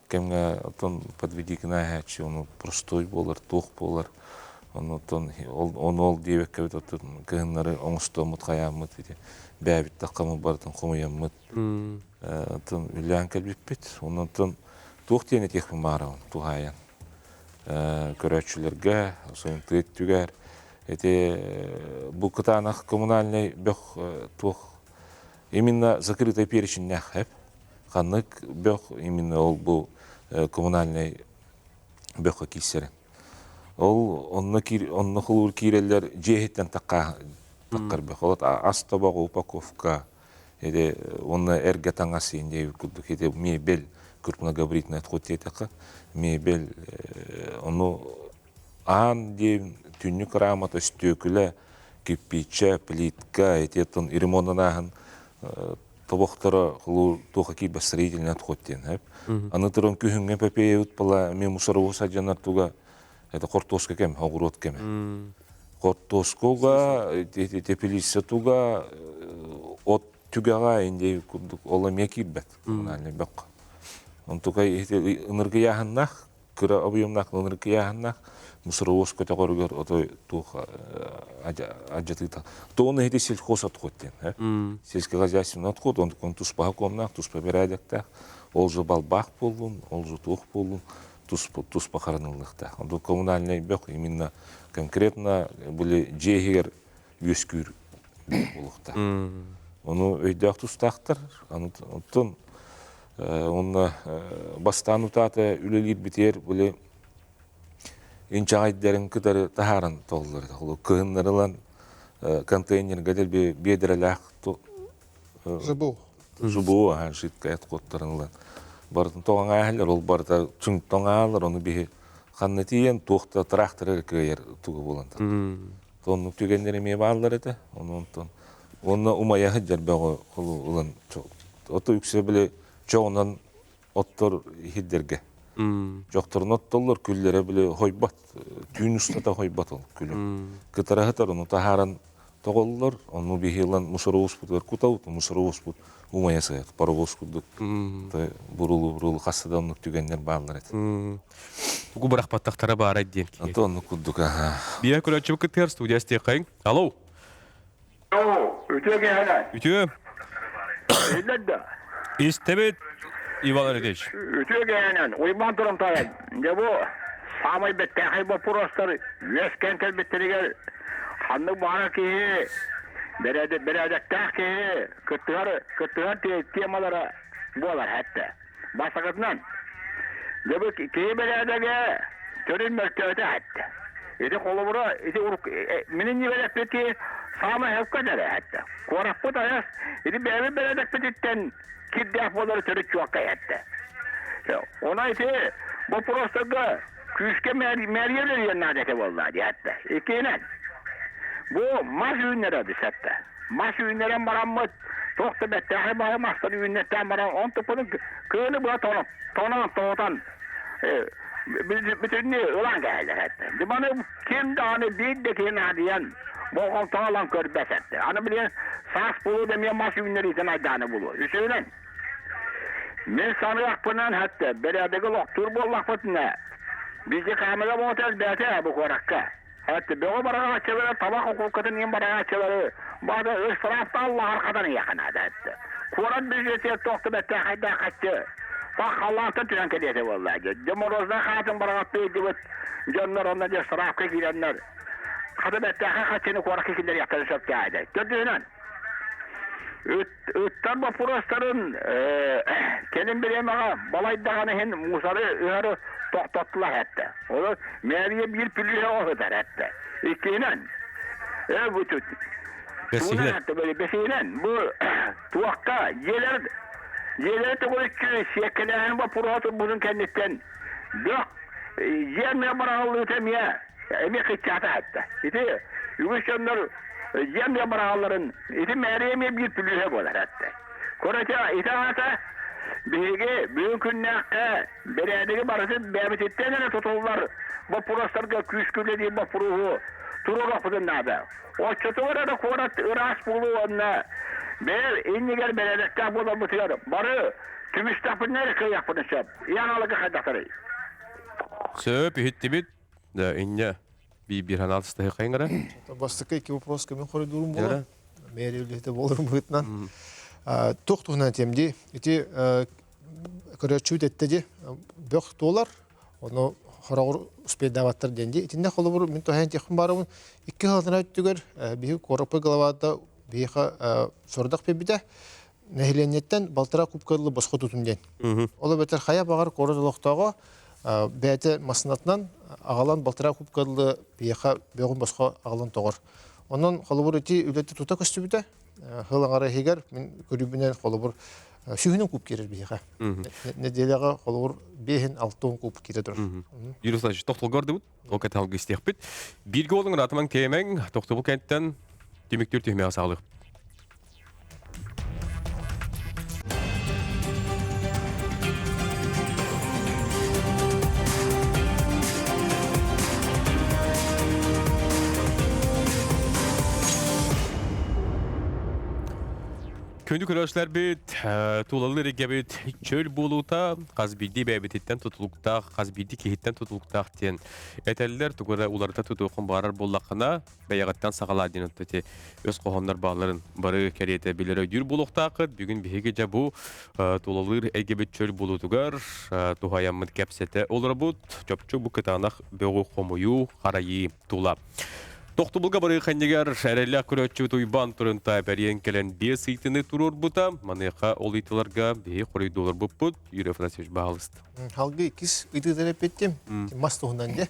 кэмҥэ оттон подведикина иһээччи, ону простой буолар, туох буолар. Оннуттан ону ол диэбэккэбит оттон кыһыннары оҥостуоммут хайааммыт ити бээбит таххаммыт барытын хомуйаммыт оттон үлээн кэлбиппит. Оннуттан туох диэн этиэхпин баҕарабын туһаайан көрөөччүлэргэ, сонун тыа өттүгэр ити бу кытаанах коммунальнай бөх туох именно закрытый переченнээх эп ханнык бөх именно ол бу коммунальнай бөххө киирсэрин. Ол онно киир онно холуур киирэллэр дьиэ иһиттэн такка таккар бөх. Ол ас тобоҕу упаковка или уонна эргэ таҥас иин диэбит курдук ити мебель крупногабаритный отход диэтэххэ мебель ону аан диэн түннүк рамата өстүөкүлэ кирпииччэ плитка ити оттон ремонтан ааһан тобохторо холуу туоха киирбэт строительный отход диэн сөп аны туран күһүҥҥэ пепеевит была эмиэ мусоровоз садьанар туга это хортуоска кэм оҕуруот кэмэ хортуоскуга теплица туга от түгэҕэ индей курдук ол эмиэ киирбэт коммунальный бөххө онтукай ыныргыйааһыннаах кыра объемнаах ыныргыйааһыннаах мусоровоз көтөҕөрүгэр отой туох адьатыыта то он ити сельхоз отход диэн сельскохозяйственный отход он туспаха комнаах туспа бэрээдэктээх ол же балбаах буоллун ол же туох буоллун туспа хараныллыахтаах. Онтон коммунальный бөх именно конкретно были дьиэ иһигэр үөскүүр буолуохтаах. Ону өйдөөх тустаахтар. Оттон онно бастаан утаата үлэлиирбитигэр были инчэҕэйдэрин кытары таһааран толлор. Кыһыннарылан контейнерга дэлби биэдэрэлээх Жыбу. Жыбу, аһан жидкая отходтарын ылан. Барытын тоҕон ааһаллар, ол барыта чуҥтоҥ аалар, ону биһи ханна тиийэн туох да трактор эрэ кыайар туга буолан Оннук түгэннэр эмиэ бааллар этэ. Ону онтон уонна умайа сылдьар бөҕө ылан ото үксэ били чоҕунан оттор иһирдэргэ. Дьохторун оттоллор, күллэрэ били хойбот, түүн устата хойбот ол күлү. Кытара сытар, ону таһааран тоҕоллор, ону биһи ылан мусоровозпутугар кутабыт, мусоровозпут умайа сыһар, паровоз курдук бурулу-бурулу хасса да оннук түгэннэр бааллар этэ. Тугу бырахпаттахтара баарай диэн киһи. Ото оннук курдук, аха. Биир көрөөччүбүт кыттыгар студия истиэххэйиҥ. Алло. Үтүө киэһэнэн. Үтүө. Иһиллэр да? Истэбит, Иван Алексеевич. Үтүө киэһэнэн. Уйбаан Турантаев. Дьэ бу саамай бэттээхэй боппуруостар үөскээн кэлбиттэригэр ханнык баҕарар киһи бэрээдэктээх киһи кыттыһар кыттыһар темалара. буолар этэ. Бастакытынан, дьэ киһи бэрээдэгэ төрүн мөлтөөтө этэ. Ити холобура, ити мин иннибэр эппит киһи саамай сөпкө этэр этэ. Куораппыт айас, ити бэйэбит бэрээдэкпититтэн кирдээх буолары төрүт чуоккай этэ. Она ити боппуруостарга күүскэ мэрия үлэлиэн наада этэ буолла диэттэ. Иккиһинэн, бу мас үүннэрэ дисэтте. Мас үүннэрэн бараммыт, туох да бэттээхэй баҕайы мастар үүннэттээн баран, он туппутун кыыны быа тонон, тонон, тоҕутан, бүтүннүү ылан кэһэллэр этэ. Маны ким даҕаны биир да киһи наадыйан, болҕомтоҕо ылан көрбөт этэ. Аны билигин саас буолуо да эмиэ мас үүннэриитин айдаана буолуо. Үсүһүнэн, мин саныахпынан хатта бэрээдэги олохтуур буоллахпытына, биһиги камера боҕото элбээтэ бу куоракка. Хатта бөҕө бараҕааччылары, табах окуоккатын иһин бараҕааччылары баада ыстырааптааллаһар хатан иһиэхэ наада этэ. Куорат бюджетигэр туох да бэртээхэйдээх хаччы Пах халлаантан түһэн кэлиэтэ буолла. Дьэ морозна хаатын бараҕаттыы ыйдыбыт дьоннор онно дьэ ыстыраапка киирэннэр хата бэртээхэй хаччыны куоракка киллэриэхтэрин сөптөөх этэ. Төрдүһүнэн, ыттар боппуруостарын кэлин бириэмэҕэ балайдаҕын иһин мусоры ыһары тохтоттулар эттэ. Ол мэрия биир пүлүүһэ оһытар эттэ. Иккиһинэн, бу бэсиһинэн, бу туохха дьиэлэр дьиэлэри төгүрүччү сиэккэлээһин боппуруоһа турбутун кэнниттэн бөх дьиэ эмиэ быраҕыллыыта эмиэ эмиэ кыччаата эттэ. Ити үгүс дьоннор дьиэ эмиэ быраҕалларын ити мээрийэ эмиэ биир пүлүүһэ буолар эттэ. Короче, ити аата биһиги бүгүн күннээххэ бэрээдэги барытын бэйэбититтэн эрэ тутуллар боппуруостарга күүскэ үлэлиир боппуруоһу туруоруохпутун наада. Оччотугар эрэ куорат ыраас буолуо уонна бэйэ иннигэр бэрээдэктээх буоларбытыгар бары түмүстэхпитинэ эрэ кыайыахпытын сөп. Яналыга хайдахтарый? Сөп, иһиттибит. Да, инньэ биир ханаал тыстаһы Бастакы икки вопрос көмө хоройдуурум буолар. Мэрия үлэһитэ буоларым быһыытынан. Туох туһунан этиэм дии. Ити көрөөччүбүт эттэ дии. Бөх туолар, ону хороҕор успейдаабаттар диэн дии. Итиннэ холобур мин туһаайан этиэхпин баарыбын. Икки сылтан өттүгэр биһиги куораппыт главата биһиэхэ сорудах биэрбитэ. Нэһилиэнньэттэн балтараа кубка ылы босхо тутун диэн. Ол эбэтэр хайа баҕар куорат олохтооҕо бэйэтэ массыынатынан аҕалан балтараа кубка ылы биһиэхэ бөҕүн босхо аҕалан тоҕор. Онон холобур ити үлэтэ тута көстүбүтэ. Сыл аҥара иһигэр мин көрүүбүнэн холобур сүүһүнэн куб киирэр биһиэхэ. Нэдиэлэҕэ холобур биэһин 60 куб киирэ турар. Юрий Владимирович, тохтолго ардыбыт. Ол кэтэһэлгэ истиэхпит. Бииргэ олуҥ ыраатымаҥ тиэмэҥ, тохтобул кэнниттэн түмүктүүр түһүмэҕи саҕалыах. Күндү көрөөччүлэрбит, тулалыыр эйгэбит чөл буолуута хас биирдии бэйэбититтэн тутулуктаах, хас биирдии киһиттэн тутулуктаах диэн этэллэр. Тугу эрэ уларыта тутуоххун баҕарар буоллаххына, бэйэҕиттэн саҕалаа диэн ити өс хоһооннор баалларын бары кэриэтэ билэр өйдүүр буолуохтааххыт. Бүгүн биһиги дьэ бу тулалыыр эйгэбит чөл буолуутугар туһайаммыт кэпсэтэ олоробут. Чопчу бу кытаанах бөҕү хомуйуу, харайыы тула. Тохтобулга барыы ханньыгар эрэллээх көрөөччүбүт Уйбаан Турунта бэриэн кэлэн биэс ыйтыны туруорбута. Маныаха ол ыйтыларга биһи хоруйдууларбыппыт. Юрий Афанасьевич, баһаалыста. Халгы иккис ыйтыытын эппиттим. Мас туһунан де.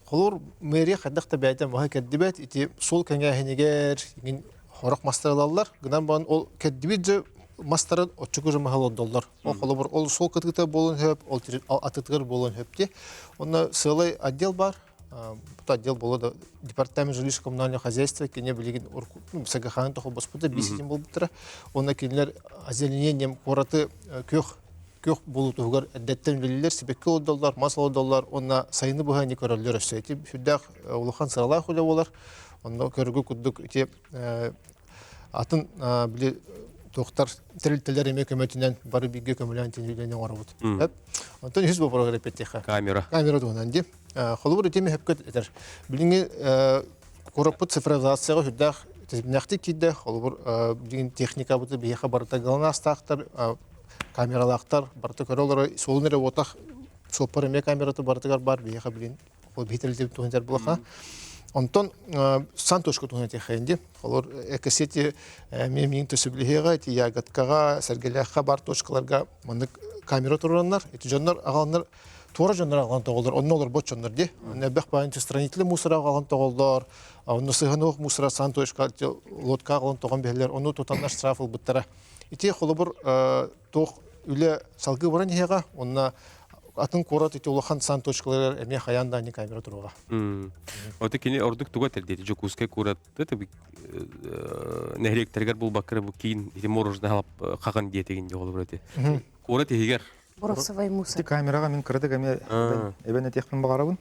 Холор мэрия хайдах да бэйэтэ маһы кэрдибэт, ити суол кэҥээһинигэр иҥин хорох мастар ылаллар. Гынан баран ол кэрдибит же мастарын оччугу же маһы олордоллор. Ол холобур ол суол кытыыта буолуон сөп, ол атытыгар буолуон сөп дии. Онно сыалай отдел бар, бу отдел буола да департамент жилищно-коммунального хозяйства кини билигин СГХ-ны тохобоспута бииситин буолбуттара. Онно кинилэр озеленением куораты күөх күөх буолуутугар эрдэттэн үлэлииллэр, сибэкки олордоллор, мас олордоллор уонна сайыны быһа ини көрөллөр өссө. Ити сүрдээх улахан сыралаах үлэ буолар. Онно көргү курдук ити атын били туохтар тэрилтэлэр эмиэ көмөтүнэн бары бииргэ көмөлөөн тиниилэни оҥоробут. Онтон үһүс боппуруогар эппиэттиэххэ. Камера. Камера туһунан дии. Холобур ити эмиэ сөпкө этэр. Билиҥҥи куораппыт цифровизацияҕа сүрдээх тэтимнээхтик киирдэ. Холобур билигин техникабыты биһиэхэ барыта галанаастаахтар, камералаахтар барыта көрө олоро суолун эрэ уотах суоппар эмиэ камерата барытыгар бар биһиэхэ билин ол биһи тэрилтэбит туһун этэр буолаха. Онтон сан точка туһунан этиэххэйин дии. Олор экосети эмиэ миин төсөбүлэһиэҕэ, ити ягодкаҕа, сэргэлээххэ бар точкаларга маннык камера турураннар, ити дьоннор аҕаланнар туора дьоннор аҕалан тоҕоллор, онно олорбот дьоннор дии. Элбэх баайын странитлы мусора аҕалан тоҕоллор, онно сыһан мусора сан точка лодка аҕалан тоҕон биһэллэр, ону тутаннар штраф ылбыттара. Ити холобур туох үлэ салгыы баран иһиэҕэ, онно атын куорат ити улахан сан точкаларыгар эмиэ хайаан да камера туруоҕа. Ота кини ордук туга тэрдиэти Дьокуускай куоратта нэһилиэктэригэр булбаккара бу киин ити мороженое хаҕын диэтигин дьэ холобур эти. Куорат иһигэр Бросовай мусор. Ити камераҕа мин кыратык эмиэ эбэн этиэхпин баҕарабын.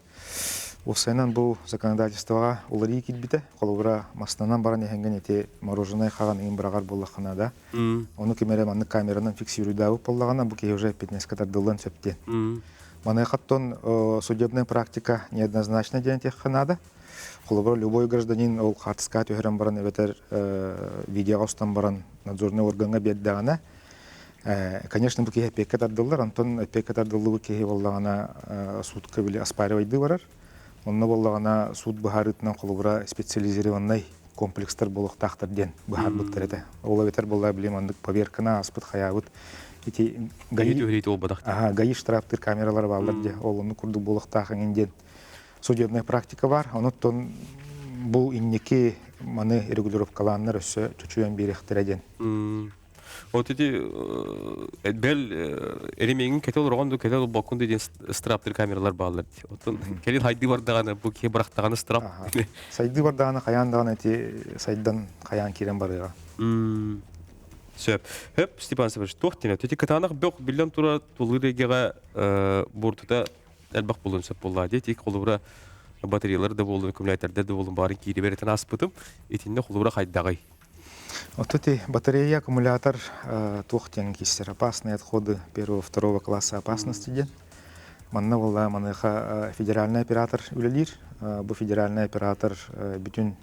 Уопсайынан бу законодательствоҕа уларыы киирбитэ. Холобура, мастанан баран иһэҥҥин ити мороженое хаҕын иҥин быраҕар буоллаххына да, ону ким эрэ маннык камеранан фиксируйдаабыт буоллаҕына, бу киһи уже эппиэтинэскэ тардыллыан сөп диэн. Маныаха оттон судебная практика неоднозначна диэн этиэххэ наада. Холобура, любой гражданин ол хаартыскаҕа түһэрэн баран эбэтэр видеоҕа устан баран надзорнай органҥа биэрдэҕинэ, Конечно, бу киһи эппиэккэ тардыллар, онтон эппиэккэ тардыллыбыт киһи буоллаҕына суутка били оспаривайдыы барар. Онно буоллаҕына суут быһаарыытынан холобура специализированнай комплекстар буолуохтаахтар диэн быһаарбыттар этэ. Ол эбэтэр буоллар били маннык поверканы ааспыт хайаабыт ити гаи гаи штрафтыыр камералар бааллар дии ол оннук курдук буолуохтаах эҥин диэн судебная практика бар. Онуттан бу инники маны регулировкалааннар өссө чочуйан биэриэхтэрэ диэн. Вот эти бэл эремиэҥин кэтэ олороҕун да кэтэ олорбоккун да диэн страптыр камералар бааллар дии. Оттон кэлин хайдыы бардаҕына бу киһи бырахтаҕына страп. Сайдыы бардаҕына хайаан даҕаны ити сайдан хайаан киирэн барыаҕа. Сөп. Хөп, Степан Степанович, туох диэн ити кытаанах бөх биллэн турар тулуур эйгэҕэ буортута элбэх буолуон сөп буоллаа дии. Тик холобура батареялар да буоллун, аккумулятордар да буоллун баарын киири беретен ааспытым. Итиннэ холобура хайдаҕый? Оттон ити батарея, аккумулятор туох диэн киирсэр опасные отходы первого, второго класса опасности диэн. Манна буолла маныаха федеральный оператор үлэлиир. Бу федеральный оператор бүтүн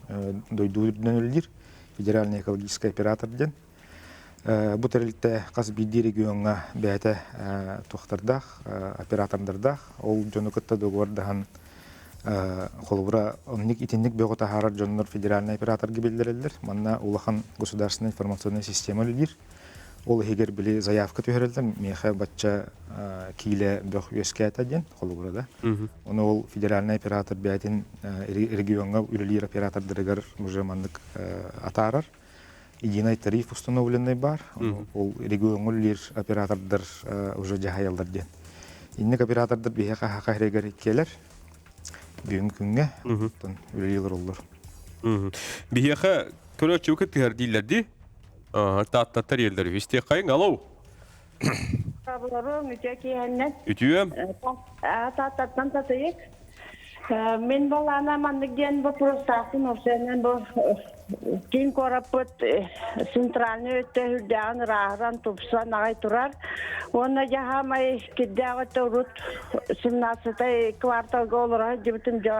дойду үрдүнэн үлэлиир. Федеральный экологический оператор диэн. Бу тэрилтэ хас биирдии региоҥҥа бэйэтэ туохтардаах, оператордардаах. Ол дьону кытта договордаһан Холобура, оннук итинник бөҕү таһаарар дьоннор федеральнай операторга биллэрэллэр. Манна улахан государственная информационная система үлэлиир. Ол иһигэр били заявка түһэрэллэр, миэхэ бачча киилэ бөх үөскээтэ диэн, холобура да. Ону ол федеральный оператор бэйэтин региоҥҥа үлэлиир оператордарыгар уже маннык атаарар. Единый тариф установленный бар. Ол региоҥҥа үлэлиир оператордар уже дьаһайаллар диэн. Инник оператордар биһиэхэ хаха хэрэгэр иккиэлэр. Бүгүн күҥҥэ оттон үлэлии олороллор. Биһиэхэ көрөөччү кыттыһар дииллэр дии. Тааттаттар иэллэр. Истиэххэйиҥ, алло. Табыларым үтүө киэһэннэн. Үтүө. Тааттаттан татыйык. Мин балаана маннык диэн боппуруостаахпын овсеннен бу киин куораппыт центральный өттө үрдээҕин ырааһыран тупсан аҕай турар. Уонна дьаһаамай кирдээх өттө урут 17 кварталга олоро сылдьыбытым дьэ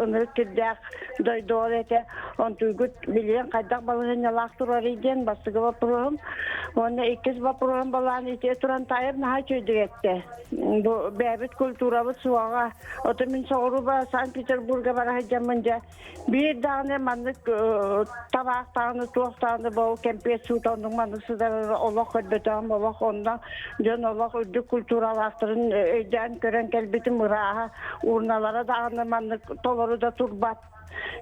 ынырык кирдээх дойду ол этэ. Онтуйгут билигин хайдах балаһыанньалаах турарый диэн бастакы боппуруоһум. Уонна иккис боппуруоһум балаан ити туран таайым наһаа үчүгэйдик эттэ. Бу бэйэбит культурабыт суоҕа. Ото мин соҕурууба Санкт-Петербурга бара сылдьаммын дьэ биир даҕаны маннык табаах даҕаны туох даҕаны бу кэмпиэт суута оннук маннык сытар олох көрбөтөҕүм олох онно дьон олох үрдүк культуралаахтарын өйдөөн көрөн кэлбитим ырааһа урналара даҕаны маннык толору да турбат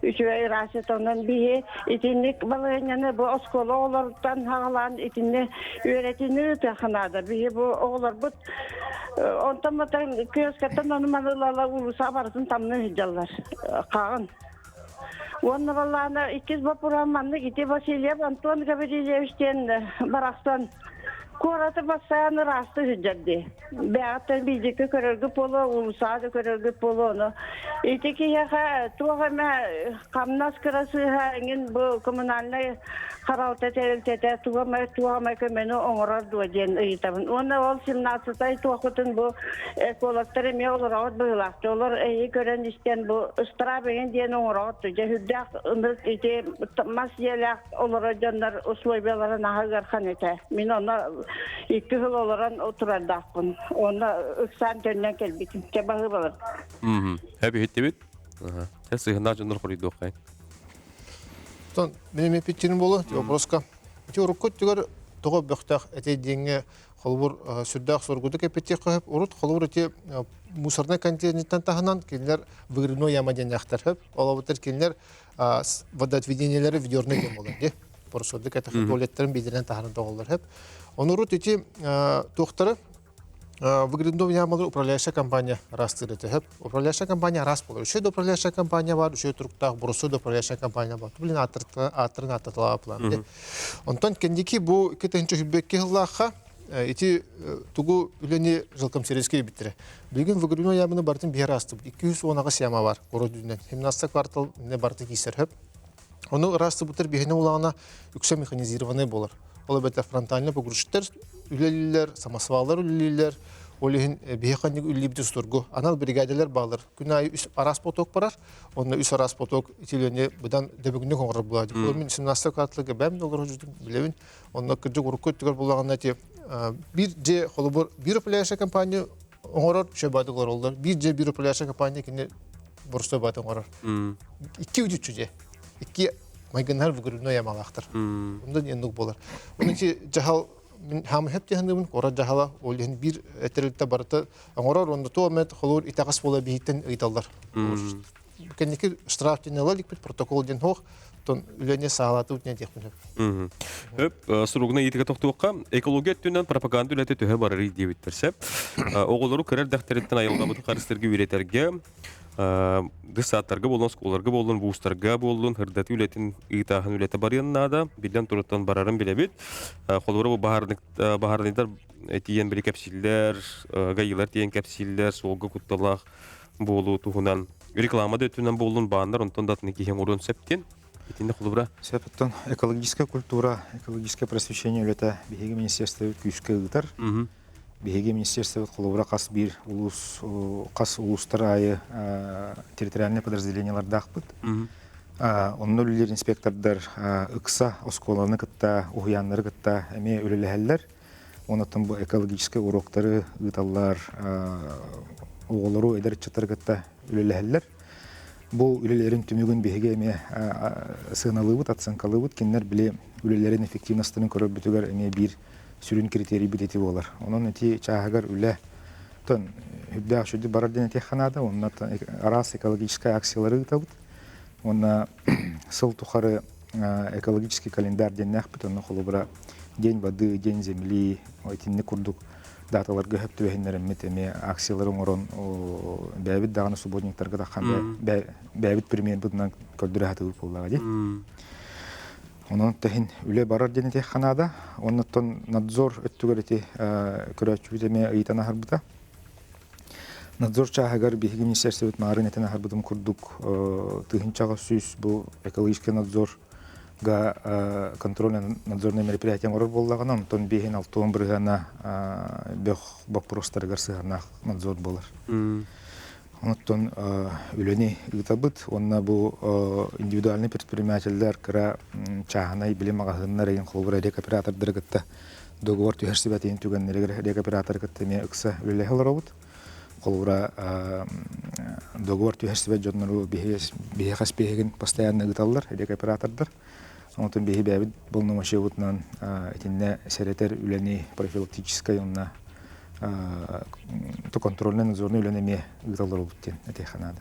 үчүгэй ыраас онон биһи итинник балаһыанньаны бу оскуола оҕолоруттан хаҕалаан итинни үөрэтиини ыытыахха наада биһи бу оҕолорбут онтон матан киоскаттан ону маны ыла уулусса барытын тамныы сылдьаллар хаҕын уонна балаана иккис боппуруом маннык ити Васильев Антон Гаврильевич диэн барахсан Куораты бастаан ыраастыы сылдьар дии. Бэҕэттэн биирдикки көрөргүт буолуо, уулуссаҕа да көрөргүт буолуо ону. Ити киһиэхэ туох эмэ хамнас кыра сыыһа эҥин бу коммунальнай харалта тэрилтэтэ туга эмэ туох эмэ көмөнү оҥорор дуо диэн ыйытабын. Уонна ол 17-ай туоххутун бу экологтар эмиэ олороҕут быһыылаах. Олор эһиги көрөн истэн бу ыстараап эҥин диэн оҥороҕут. Дьэ сүрдээх ынырык ити мас дьиэлээх олорор дьоннор условиялара наһаа ыарахан этэ. Мин онно икки сыл олорон турардаахпын. Онно ыксаан төннөн кэлбитим. Чэ баһыыбалар. Хэп иһиттибит. Чэ сыһыннаах дьоннор хоруйдуоххай. Тон мин эппитчиним буолу вопроска. Ити урукку өттүгэр тоҕо бөхтөөх этэй диэҥҥэ холобур сүрдээх соргутук эппиттиэх хөп. Урут холобур ити мусорнай контейнертан таһынан кинилэр выгребной яма диэннээхтэр хөп. Ол эбэтэр кинилэр водоотведениелары ведерный диэн буолар дии. Поросордук этэх туалеттарын биирдэринэн таһарын тоҕоллор хөп. Ону урут ити туохтары Выгребной ямалар управляющая компания араастыыр этэ сөп. Управляющая компания араас буолар. Үчүгэй да управляющая компания бар, үчүгэй туруктаах, боростуой да управляющая компания бар. Блин, ааттарын ааттаталаа план. Онтон кэнники бу 2022 сыллаахха ити тугу үлэни жилкомсервискэ биттэрэ. Билигин выгребной яманы бартын биһэр аастыбыт. 218 яма бар город үрдүнэн. 17 квартал не барты киисэр хөп. Ону ыраастыбыттар биһини улаҕана үксэ механизированный буолар. Ол эбэтэр фронтальный погрузчиктар үлэлииллэр, самосваллар үлэлииллэр. Ол иһин биһи ханнык үлэлиибит устургу. Анал бригадалар баалар. Күн аайы үс араас поток барар. Онно үс араас поток итилиэни быдан дөбүгүнүк оҥорор буолар. Ол мин 17 кварталга бэм да олорор жүдүм билэбин. Онно кырдьык урукку өттүгэр буллаҕына ити биир дьиэ холобур биир управляющая компания оҥорор шөбөтүк олороллор. Биир дьиэ биир управляющая компания кини боростой баатын оҥорор. Икки үдүччү дьиэ. Икки майгыннар выгребной ямалаахтар. Онда эннук болар. Onun için жахал мин хаамы хөп тиһаныбын кора жахала ол иһин биир тэрилтэ барыта оҥорор онно туо эмэт холуур итэҕэс буола биһиттэн ыйыталлар. Кэнники штраф диэн ыла иликпит протокол диэн суох тон үлэни саалаатыбыт диэн диэхпин сөп. Өп, суругуна иитигэ тохтуохха, экология өттүнэн пропаганда үлэтэ төһө барарый диэбиттэр сөп. Оҕолору кыра эрдэхтэриттэн айылҕабытын харыстыырга үөрэтэргэ, десааттарга буоллун, оскуолаларга буоллун, вузтарга буоллун, ырдатыы үлэтин ыытааһын үлэтэ барыан наада. Биллэн туруттан барарын билэбит. Холобура бу баһаарынайдар тиийэн били кэпсииллэр, гаилар тиийэн кэпсииллэр, суолга кутталаах буолуу туһунан реклама да өттүнэн буоллун бааннар онтон да атын киһи оҥоруон сөп диэн итиннэ холобура Сөп оттон экологическая культура, экологическое просвещение үлэтэ биһиги министерствобыт күүскэ ыытар. Биһиги министерствобыт холобура хас биир улуус хас улуустар аайы территориальнай подразделениелардаахпыт. Онно үлэлиир инспектордар ыкса оскуоланы кытта, уһуйааннары кытта эмиэ үлэлэһэллэр. Онон бу экологическай уроктары ыыталлар, оҕолору, эдэр ыччаттары кытта үлэлэһэллэр. Бу үлэлэрин түмүгүн биһиги эмиэ сыаналыыбыт, оценкалыыбыт. Кинилэр били үлэлэрин эффективностарын көрөрбүтүгэр эмиэ биир сүрүн критерийбит ити буолар. Онон ити чааһыгар үлэ тон үрдээх үчүгэй барар диэн этиэххэ наада. Онно араас экологическай акциялары ыытабыт. Уонна сыл тухары экологический календарь диэннээхпит. Онно холобура День воды, День земли итинник курдук даталарга сөп түбэһиннэриммит эмиэ акциялары оҥорон бэйэбит даҕаны субботниктарга таххан бэйэбит премьербытынан көрдөрө сатыыбыт буоллаҕа дии. Онон тэһин үлэ барар диэн этиэххэ наада. Оннуттан надзор өттүгэр ити көрөөччүбүт эмиэ ыйытан аһарбыта. Надзор чааһыгар биһиги министерствобыт маарын этэн аһарбытым курдук 1100 бу экологический надзорга контрольно-надзорное мероприятие оҥорор буоллаҕына, онтон биэһин алтыан бырыһыана бөх боппуруостарыгар сыһыаннаах надзор буолар. Онтон үлэни ыытабыт уонна бу индивидуальный предпринимателлэр кыра чааһынай билим маҕаһыыннар эйин холобура рекоператордары кытта договор түһэрсибэтин түгэннэригэр рекоператоры кытта эмиэ ыкса үлэлэһэ олоробут. Холобура договор түһэрсибэт дьоннору биһиэхэ испиэһэгин постоянно ыыталлар рекоператордар. Онтон биһи бэйэбит полномочиябытынан итиннэ сэрэтэр үлэни профилактическай уонна контрольно-надзорный үлэни эмиэ ыыталлар обут диэн этиэххэ наада.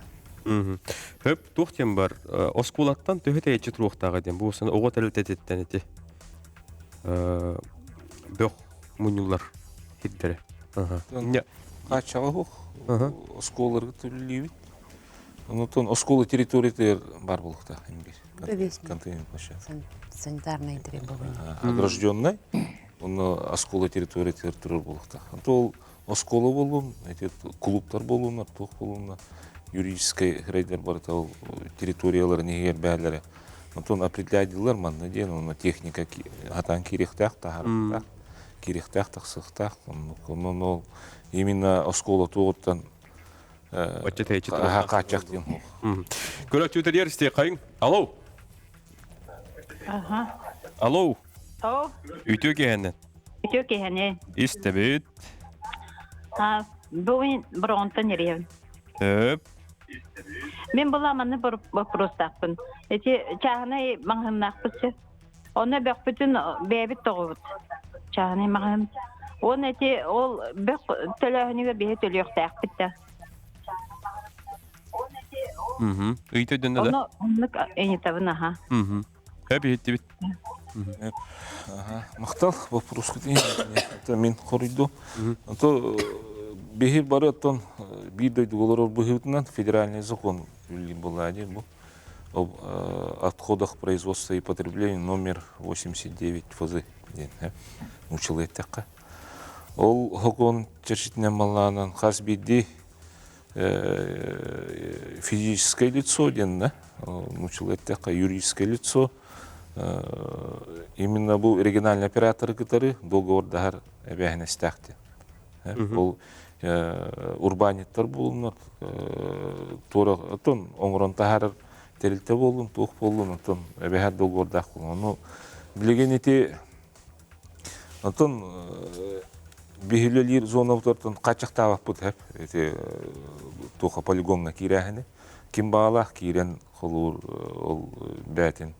Хөп туох диэн бар оскуолаттан төһө тэйиччи туруохтааҕа диэн бу оҕо тэрилтэтиттэн ити бөх мунньуллар сирдэрэ. Хааччаҕа суох оскуолаларга төлүүлүүбүт. Онтон оскуола территориятыгар бар буолуохтаах биир контейнер площадка. Санитарный требования. Огражденный. Онно оскуола территориятыгар турар буолуохтаах. Онто ол оскуола буоллун, эти клубтар буоллуннар, туох буоллуннар, юридическай рейдер барыта ол территорияларын иһигэр бээлэрэ. Онтон определяйдылар манна диэн, онно техника хатаан киириэхтээх, таһаарыахтаах, киириэхтээх, тахсыахтаах. Онон ол именно оскуола туоҕуттан Бачча тэйиччи хааччах диэн суох. Көрөөччүтэригэр истиэххэйиҥ. Алло. Аха. Алло. О. Үтүө киэһэнэн. Үтүө киэһэнэн. Истэбит. Бүгүн бронтон эрийэбин. Өп. Мин была манны вопростаахпын. Эти чааһынай маҥаһыннаахпыт сөп. Онно бөхпүтүн бэйэбит тоҕубут. Чааһынай маҕаһын. Уонна ити ол бөх төлөөһүнүгэр биһи төлүөхтээхпит да. Ыйта дөннө да? Ону оннук ыйытабын аха. Хөп иһиттибит. Махтал вопроскут иһин мин хоруйду. То биһи бары оттон биир дойдуга олорор быһыытынан федеральный закон үллин буолла бу об отходах производства и потребления номер 89 ФЗ диэн нууччалыы эттэххэ. Ол хокуон чэрчитинэн маллаанан хас биирдии физическое лицо диэн да, нууччалыы эттэххэ юридическое лицо именно бу региональный операторы кытары договордаһар эбээһинэстээх диэн. Ол урбаанньыттар буолуннар, туора оттон оҥорон таһаарар тэрилтэ буоллун, туох буоллун, оттон эбэһээт договордаах буоллун. Ону билигин ити Онтон биһилэлиир зонабытыттан хааччахтаабаппыт эп ити туоха полигоҥҥа киирээһини ким баҕалаах киирэн холуур ол бээтин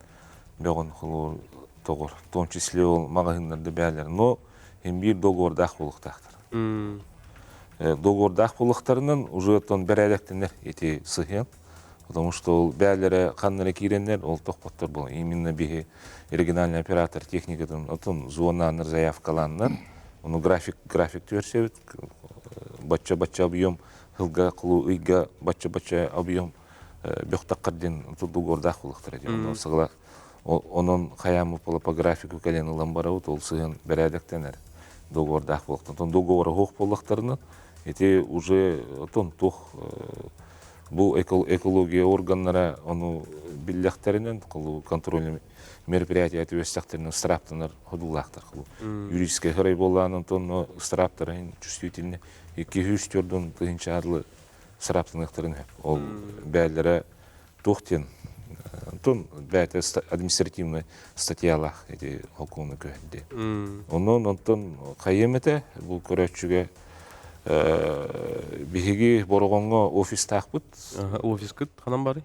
бөҕүн холуур тоҕор в том числе ол маҕаһыыннарда бээлэр но им биир договордаах буолуохтаахтар договордаах буолуохтарынан уже оттон бэрээдэктэнэр ити сыһыан Потому что ол бээлэрэ ханна эрэ киирэннэр ол тохпоттор буолан именно биһи региональный оператор техникатын отон зонааннар заявкалааннар ону график график түөрсэбит бачча-бачча объем сылга кулу ыйга бачча-бачча объем бөхтаххар диэн договордаах буолуохтара диэн онон сыгла онон хайааммыт буола по графику кэлэн ылан барабыт ол сыһын бэрээдэктэнэр договордаах буолуохтан тон договора суох буоллахтарына ити уже отон туох Бу экология органнара ону биллэхтэринэн, контрольный мероприятие түбэстэхтэринэн ыстырааптанар ходулаахтар. Юридическай хырай буоллаан онтон ыстырааптарын чувствительны 204 тыһыынча арлы ыстырааптаныахтарын сөп. Ол бээлэрэ туох диэн онтон бэйэтэ административный статьялаах эти хокуону көһөрдө. Онон онтон хайыам этэ бу көрөөччүгэ Биһиги Бороҕоҥҥо офистаахпыт. Офискыт ханан барый?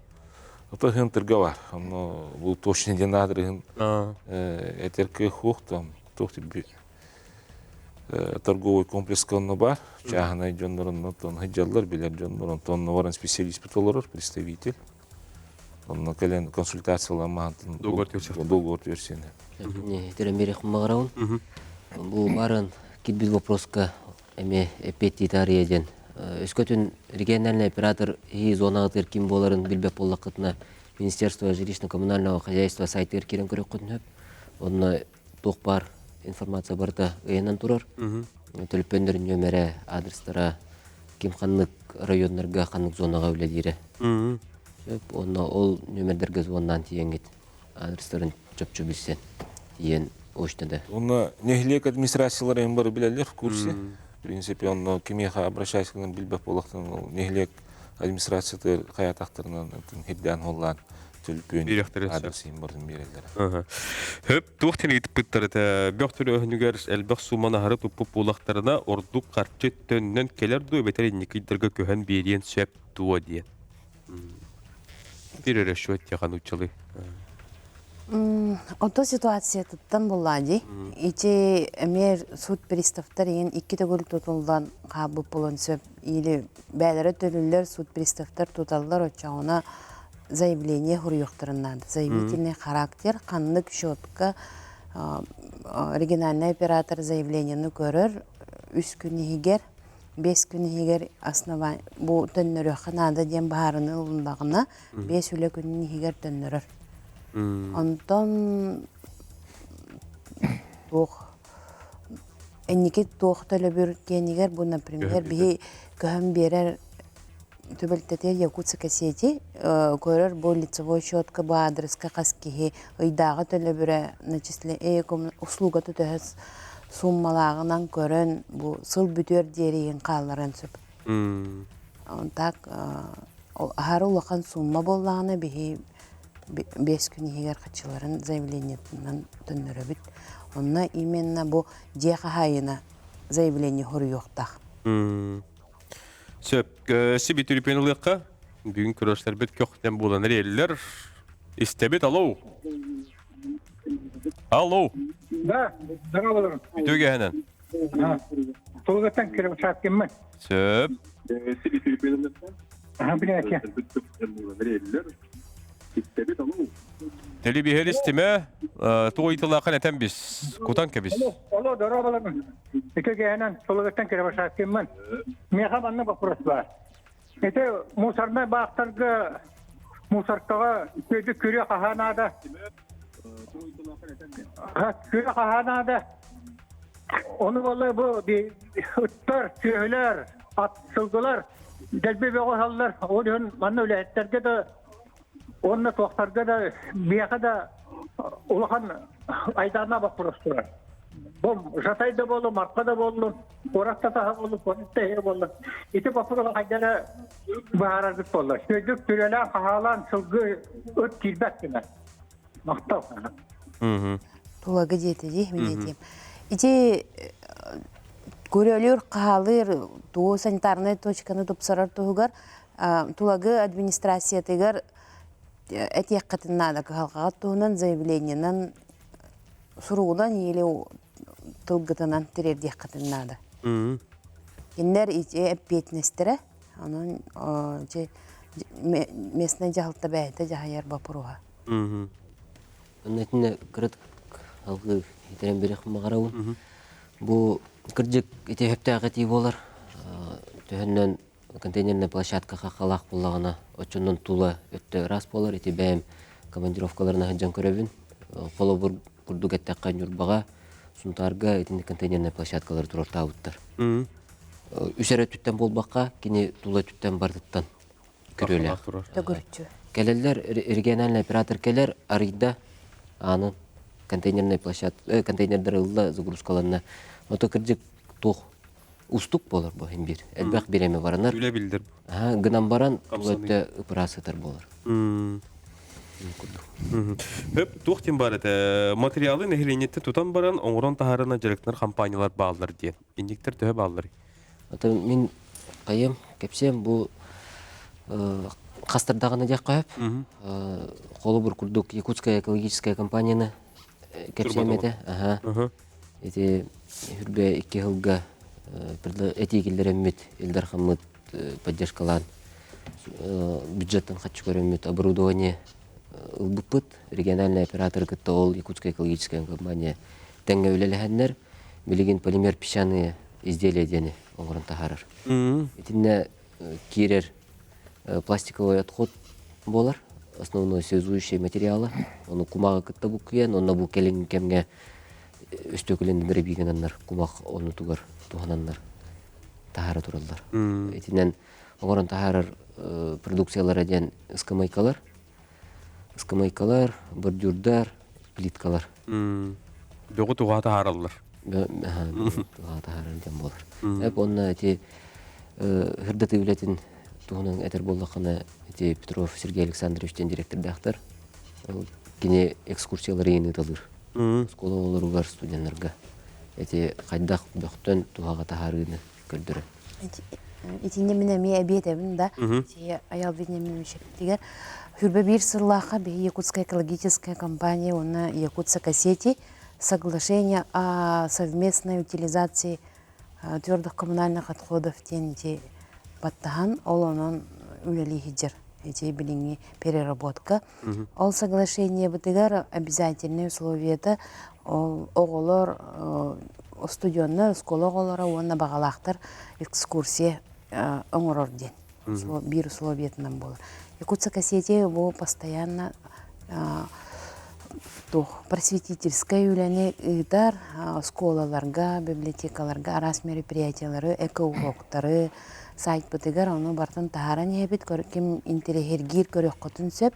Ото ыһын бар. Онно бу точно диэн аадырыһын этерке хуох там туох торговый комплекска онно бар. Чааһынай дьоннорун онтон сылдьаллар, билэр дьоннор. Онтон онно баран специалист олорор, представитель. Онно кэлэн консультацияламаһантын договор түөрсүөхтэн. Договор түөрсүөнэ. Терен маҕарабын. Бу барын кирбит вопроска эмиэ эппиэттии таарыйа диэн. Өскөтүн региональный оператор и зонаҕытыгар ким буоларын билбэт буоллаххытына Министерство жилищно-коммунального хозяйства сайтыгар киирэн көрүөххүтүн сөп. Онно туох баар информация барыта ыйанан турар. Төлөпүөннэрин нөмэрэ, адрестара, ким ханнык районнарга, ханнык зонаҕа үлэлиирэ. Сөп. Онно ол нөмердэргэ звоннаан тиийэҥҥит адрестарын чопчу билсэн тиийэн почтада. Онно нэһилиэк администрациялара им бары билэллэр в курсе. В принципе, онно кимиэхэ обращайся билбэт буоллахтан нэһилиэк администрациятыгар хайатахтарынан хирдээн холлаан төлөпүөн адресин барын биэрэллэрэ. Хөп туох тилиитпыттар этэ бөх төлөөһүнүгэр элбэх сууманы аһары туппут буоллахтарына ордук харчы төннөн кэлэр дуо эбэтэр инникийдэргэ көһөн биэриэн сөп дуо диэн. Бир өрөшүөт диэҕэ нууччалыы. Ото ситуациятыттан булла дии. Ити эмиэ суд приставтар иһин икки төгүл тутуллан хаалбыт буолуон сөп. Или бээлэрэ төлүллэр суд приставтар туталлар оччоҕуна заявление суруйуохтарын наада. Заявительный характер ханнык счетка региональный оператор заявлениены көрөр үс күн иһигэр 5 күн иһигэр основа бу төннөрүөххэ наада диэн быһаарыны ылыннаҕына 5 үлэ күнүн иһигэр төннөрөр. Онтон туох инники туох төлөбүр диэнигэр бу например биһи көһөн биэрэр түбэлтэтигэр Якутска сети көрөр бу лицевой счетка бу адреска хас киһи ыйдааҕы төлөбүрэ начисле услугата төһө суммалааҕынан көрөн бу сыл бүтүөр диэри хаалларыан сөп. Так аһары улахан сумма буоллаҕына биһи 5 күн иһигэр хаччыларын заявлениетынан төннөрөбүт. Онно именно бу дьиэ хаһаайына заявление хоруйуохтаах. Сөп. Сиби түрүпүөн ылыахха. Бүгүн көрөстөрбүт көхтөн буолан эрэллэр. Истэбит, алло. Алло. Да, здорово. Үтүө киэһэнэн. Тулугаттан кирип киммин. Сөп. Аха, билээки. Телебиһэр истимэ, тугу ыйтылаахын этэн бис, кутан кэбис. Алло, здорово. Ити киэһэнэн Тулугаттан кирип киммин. Миэхэ манна вопрос бар. Ити мусорнай баахтарга мусоркаҕа күөдү күрүө хаһаа наада. Күрүө хаһаа наада. Ону буолла бу ыттар, сүөһүлэр, ат сылгылар дэлби бөҕө ыһаллар. Ол иһин манна үлэһиттэргэ да уонна туохтарга да миэхэ да улахан айдааннаах боппуруос турар. Бу Жатай да буоллун, Марха да буоллун, куорат да таһа буоллун, куорат да иһэ буоллун. Ити боппуруоһу хайда эрэ быһаараргыт буоллар. Үчүгэйдик түрөлээн, хаһаалаан сылгы ыт киирбэт гына. Махтал. Тулагы диэтэ дии, мин этиэм. Ити көрөлүр, хаалыр, тугу санитарнай точканы тупсарар туһугар Тулагы администрациятыгар этиэххитин наада кыһалҕаҕыт туһунан заявлениенан суругунан или тылгытынан тириэрдиэххитин наада. Кинилэр ити эппиэтинэстэрэ, онон ити местнай дьаһалта бэйэтэ дьаһайар боппуруоһа. Онно итиннэ кыратык алгыы итирэн бириэх баҕарабын. Бу кырдьык ити сөптөөх этии буолар. Төһөннөн контейнерная площадка хаххалаах буоллаҕына, оччонон тула өттө ыраас буолар. Ити бэйэм командировкаларына сылдьан көрөбүн. Холобур курдук эттэххэ, Ньурбаҕа, Сунтаарга итинник контейнерная площадкалары туруортаабыттар. Үс эрэ өттүттэн буолбакка, кини тула өттүттэн барытыттан күрүөлээх. Төгүрүччү. Кэлэллэр, региональный оператор кэлэр, арыйда аанын контейнерная площадка, контейнердары ылла, загрузкаланна. Ото кырдьык туох устук буолар бу иһин биир. Элбэх бириэмэ баранар. Үлэ билдер. Аха, гынан баран өттө ыпыраас сытар буолар. Хөп, туох диэн бар этэ, материалы нэһилиэнньэттэн тутан баран оҥорон таһаарына дьарыктанар компаниялар бааллар диэн. Инниктэр төһө бааллар? Ата мин хайым кэпсиэм бу хастардаҕына диэххэ сөп. Холобур курдук Якутская экологическая компанияны кэпсиэм этэ. Аха. Ити хүрбэ икки сылга этии киллэрэммит, Ил Дархаммыт поддержкалаан бюджеттан хаччы көрөммүт оборудование ылбыппыт. Региональный операторы кытта ол Якутская экологическая компания тэҥҥэ үлэлэһэннэр, билигин полимер песчаные изделия диэни оҥорон таһаарар. Итиннэ киирэр пластиковый отход буолар, основной связующий материала. Ону кумаҕы кытта буккуйан, онно бу кэлин кэмҥэ өстүөкүлэн дробигинаннар кумах оннутугар туһананнар таһаара тураллар. Итинэн оҥорон таһаарар продукциялара диэн ыскамыайкалар, ыскамыайкалар, бордюрдар, плиткалар. Бөҕү туҕа таһаараллар. Туҕа таһаарар диэн буолар. Эп уонна ити һырдатыы үлэтин туһунан этэр буоллаххына, ити Петров Сергей Александрович диэн директордаахтар. Кини экскурсиялары иин ыыталыыр. Оскуола оҕолоругар, студеннарга ити хайдах бөхтөн туһаҕа таһаарыыны көрдөрөр. Итиннэ мин эмиэ эбиэтэбин да, Аял Вениаминович эппитигэр, Хүрбэ биир сыллаахха биһи Якутская экологическая компания уонна Якутсокосети соглашение о совместной утилизации твердых коммунальных отходов диэн ити баттаһан, ол онон үлэлии сылдьар ити билиҥҥи переработка. Ол соглашениебытыгар обязательнай условиета ол оҕолор, студеннар, оскуола оҕолоро уонна баҕалаахтар экскурсия оҥорор диэн биир условиятынан буолар. Якутск-Осетия бу постоянно туох просветительскай үлэни ыытар, оскуолаларга, библиотекаларга араас мероприятиялары, эко-уроктары сайтпытыгар ону барытын таһааран иһэбит, ким интэриэһиргиир көрүөххүтүн сөп.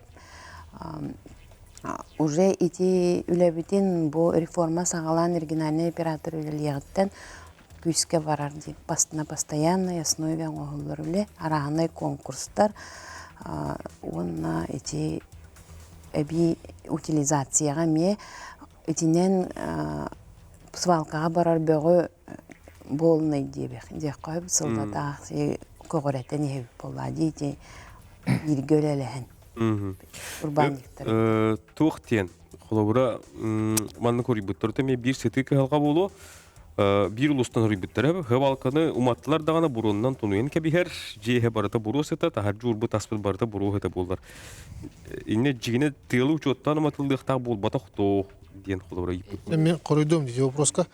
Уже ити үлэбитин бу реформа саҕалаан региональный оператор үлэлиэҕиттэн күүскэ барар дии на постоянной основе оҥоһуллар үлэ, арааһынай конкурстар уонна ити эбии утилизацияҕа эмиэ итинэн свалкаҕа барар бөҕү буолунай диэбэх диэххэ сөп сыллатаах көҕүрэтэн иһэбит буоллаа дии ити. Бииргэ үлэлэһэн. Урбаанньыктар. Туох диэн, холобура, маннык хоруйбуттар эмиэ биир сытыы кыһалҕа буолуо. Биир улуустан хоруйбуттара хыбалканы уматтылар даҕаны буруоннан тунуйан кэбиһэр, дьиэһэ барыта буруо сыта, таһырдьа уурбут аспыт барыта буруо сыта буолар. Инньэ дьигинэ тыалы учуоттаан уматыллыахтаах буолбатах тоо диэн холобура ыйыппыт. Мен хоруйдуом дии вопроска.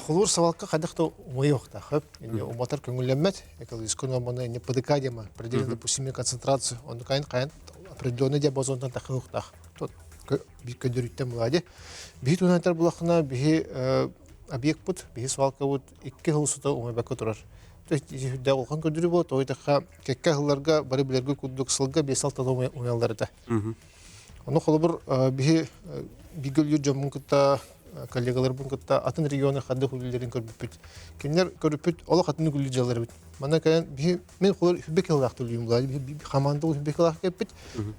Холуур сабалка хайдах да умайыахтаах. Уматар көҥүллэммэт. Экологический норманы не ПДК диэма, предельно допустимая концентрация. Онну кайын кайын определенный диапазонтан тахыахтаах. Тот көдөрүттэн булади. Биһи туһунан булахына биһи объектпут, биһи свалкабыт икки хыл сута умайбакка турар. Үрдээх улахан көрдөрүү буо, тоҕо кэккэ хылларга бары билэргэ курдук сылга 5-6 умайаллар этэ. Ону холобур биһи бииргэ үлэлиир дьоммун кытта коллегаларбын кытта атын регионы ханнык үлэлэрин көрбүппүт. Кинилэр көрүппүт олох атын үлэлиир дьаллар эбит. Манна кэлэн биһи мен холор хүббэ кылаах төлүүм була. Биһи хамаанда хүббэ кылаах кэлбит.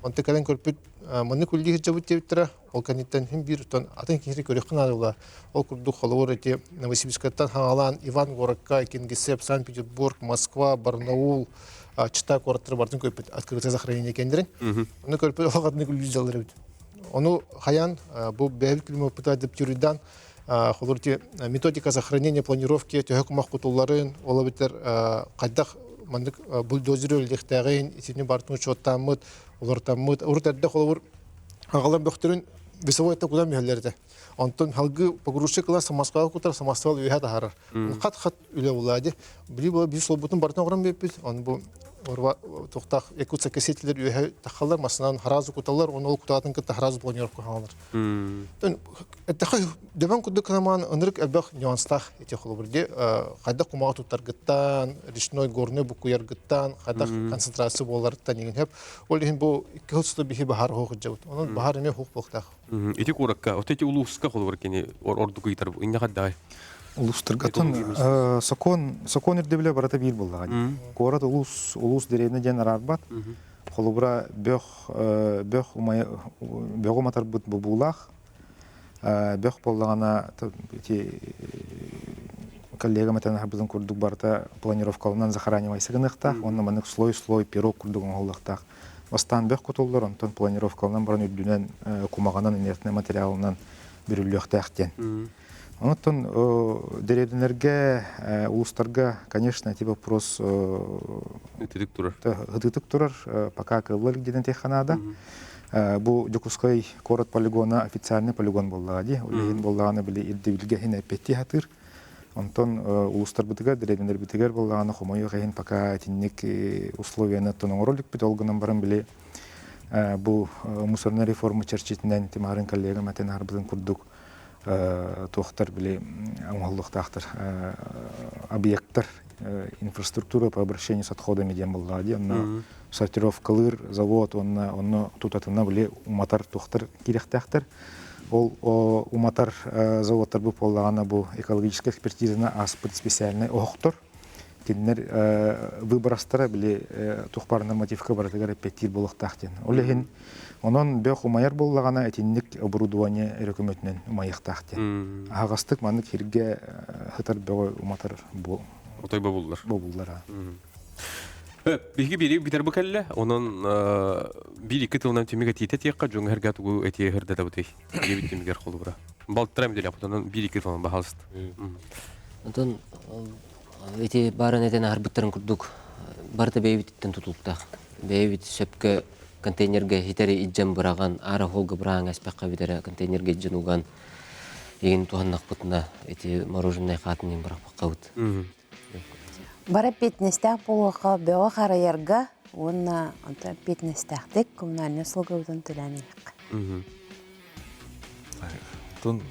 Онто кэлэн көрпүт маннык үлэлии сылдьабыт диэбиттэрэ. Ол кэнниттэн хин биир тон атын киһи көрүөххэ наада була. Ол курдук холобур эти Новосибирскайтан хаҥалаан Иван городка, Кингисепп, Санкт-Петербург, Москва, Барнаул, Чита куораттары бартын көрпүт открытое захоронение кендерин. Оны көрпүт олох атыны күлүү дьаллар эбит. Ону хаян бу бэйэбит күлүмөппүтэ деп тюрюдан холор методика сохранения планировки төһө кумах кутулларын, ол эбэтэр хайдах маннык бульдозер өллөхтээҕин итини бартын учуоттааммыт, олортаммыт. Урут эрдэ холобур аҕалар бөхтөрүн весовой это куда мүһэллэр этэ. Онтон халгы погрузчик ылар самосвал кутар, самосвал үөһэ таһарар. Хат-хат үлэ булаа ди. Били була биир суолбутун барытын оҥорон биэрбит. Ону бу туохтаах якутскай кассетилер үөһэ тахаллар, массынан харазы куталлар, оны ол кутаатын кытта харазы планировка хаалар. Эттэхэ дөбөн курдук кынамаан ынырык элбэх нюанстаах ити холобур ди хайдах кумаҕа туттаргыттан, речной горный буккуйаргыттан, хайдах концентрация буоларыттан игин хөп. Ол иһин бу икки хыл сута биһи баһар хоох дьабыт. Онон баһар эмиэ хух буолуохтаах. Ити куоракка, вот эти улууска холобур кини ордук ыйтар инне хаддай. Улуустаргатын сокуон сокуон ирдэбилэ барыта биир буоллаҕа. Куорат улуус улуус дэриэбинэ диэн араарбат. Холобура бөх бөх умайа бөҕү уматарбыт бобуулаах. Бөх буоллаҕына ити коллегам этэн аһарбытын курдук барыта планировкаланан захоранивайся гыныахтаах уонна маннык слой-слой пирог курдук оҥоһуллуохтаах. Бастаан бөх кутуллар, онтон планировкаланан баран үрдүнэн кумаҕынан инертнай материалынан бүрүллүөхтээх диэн. Онтон дэриэбинэлэргэ, улуустарга, конечно, эти вопрос Ытытык турар. Ытытык турар, пока кыалла илик диэн этиэххэ наада. Бу Дьокуускай куорат полигона официальный полигон буоллаҕа дии. Ол иһин буоллаҕына били ирдэбилгэ иһин эппиэттии сатыыр. Онтон улуустарбытыгар, дэриэбинэлэрбитигэр буоллаҕына хомойуох иһин пока итинник условияны оттон оҥоро иликпит. Ол гынан баран били бу мусорная реформа чэрчитинэн Тимарын коллегам этэн аһарбытын курдук туохтар били оҥоһуллуохтаахтар объекттар инфраструктура по обращению с отходами диэн буоллаҕа дии онно сортировкалыыр завод уонна онно тутатына били уматар туохтар киирэхтээхтэр ол уматар заводтар бу буоллаҕына бу экологическай экспертизаны ааспыт специальнай оһохтор кинилэр выборостара били туох баар нормативка барытыгар эппиэттиир буолуохтаах диэн ол иһин Онон бөх умайар буоллаҕына итинник оборудование эрэ көмөтүнэн умайыахтаах диэн. Аһаҕастык маннык сиргэ сытар бөҕү уматар Отой бобуллар. Бобуллар. Биһиги бири бүтэр бу кэллэ. Онон биир икки тылынан түмүк этиитэ тиэххэ дьоҥ эргэ тугу этиэ хырдатабытый диэбит түмүгэр холобура. Балтара мүдэлэх онон биир икки тылынан баһалыст. Онтон ити баарын этэн аһарбыттарын курдук барыта бэйэбититтэн тутулуктаах. Бэйэбит сөпкө контейнергэ хитэри илдьэн быраҕан, аара холга быраҕан эспэххэ бүтэрэ контейнергэ илдьэн уган игин туһаннахпытына ити мороженое хаатын иһин бырахпаккабыт. Бары эппиэтинэстээх буолуохха бөҕө харайарга уонна онтон эппиэтинэстээхтик коммунальнай услугабытын төлөөн иһиэххэ. Тун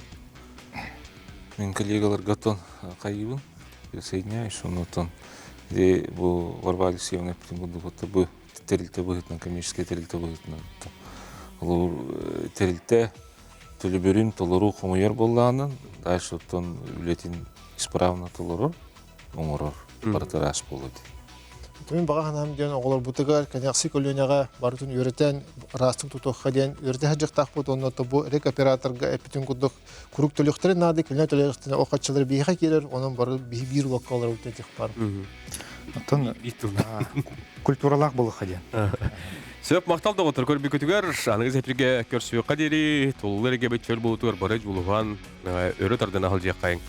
мен коллегаларга тон хайыбын присоединяюсь, оннотон бу Варвара Алексеевна эппитин курдук бу тэрилтэ быһыытынан, коммерческай тэрилтэ быһыытынан ол тэрилтэ төлөбүрүн толору хомуйар буоллаҕынан, дальше оттон үлэтин исправно толорор, оҥорор, барыта ыраас буолуо дии. Мин баҕа санаам диэн оҕолорбутугар кэнэҕси көлүөнэҕэ барытын үөрэтэн ыраастык тутуохха диэн үөрэтэ сылдьыахтаахпыт уонна бу рекоператорга эппитин курдук куруук төлүөхтэрин наада, кэлин төлүөхтэрин ол хаччылар биһиэхэ киирэр, онон бары биһи биир уокка олоробут диэх баар. Оттон культуралаах буолуохха диэн. Сөп махтал доҕоттор көрбүкүтүгэр аныгы эфиргэ көрсүөххэ диэри туллар эгэбит чөл буолутугар бары дьулуһан өрө тардан аһылдьыаххайыҥ.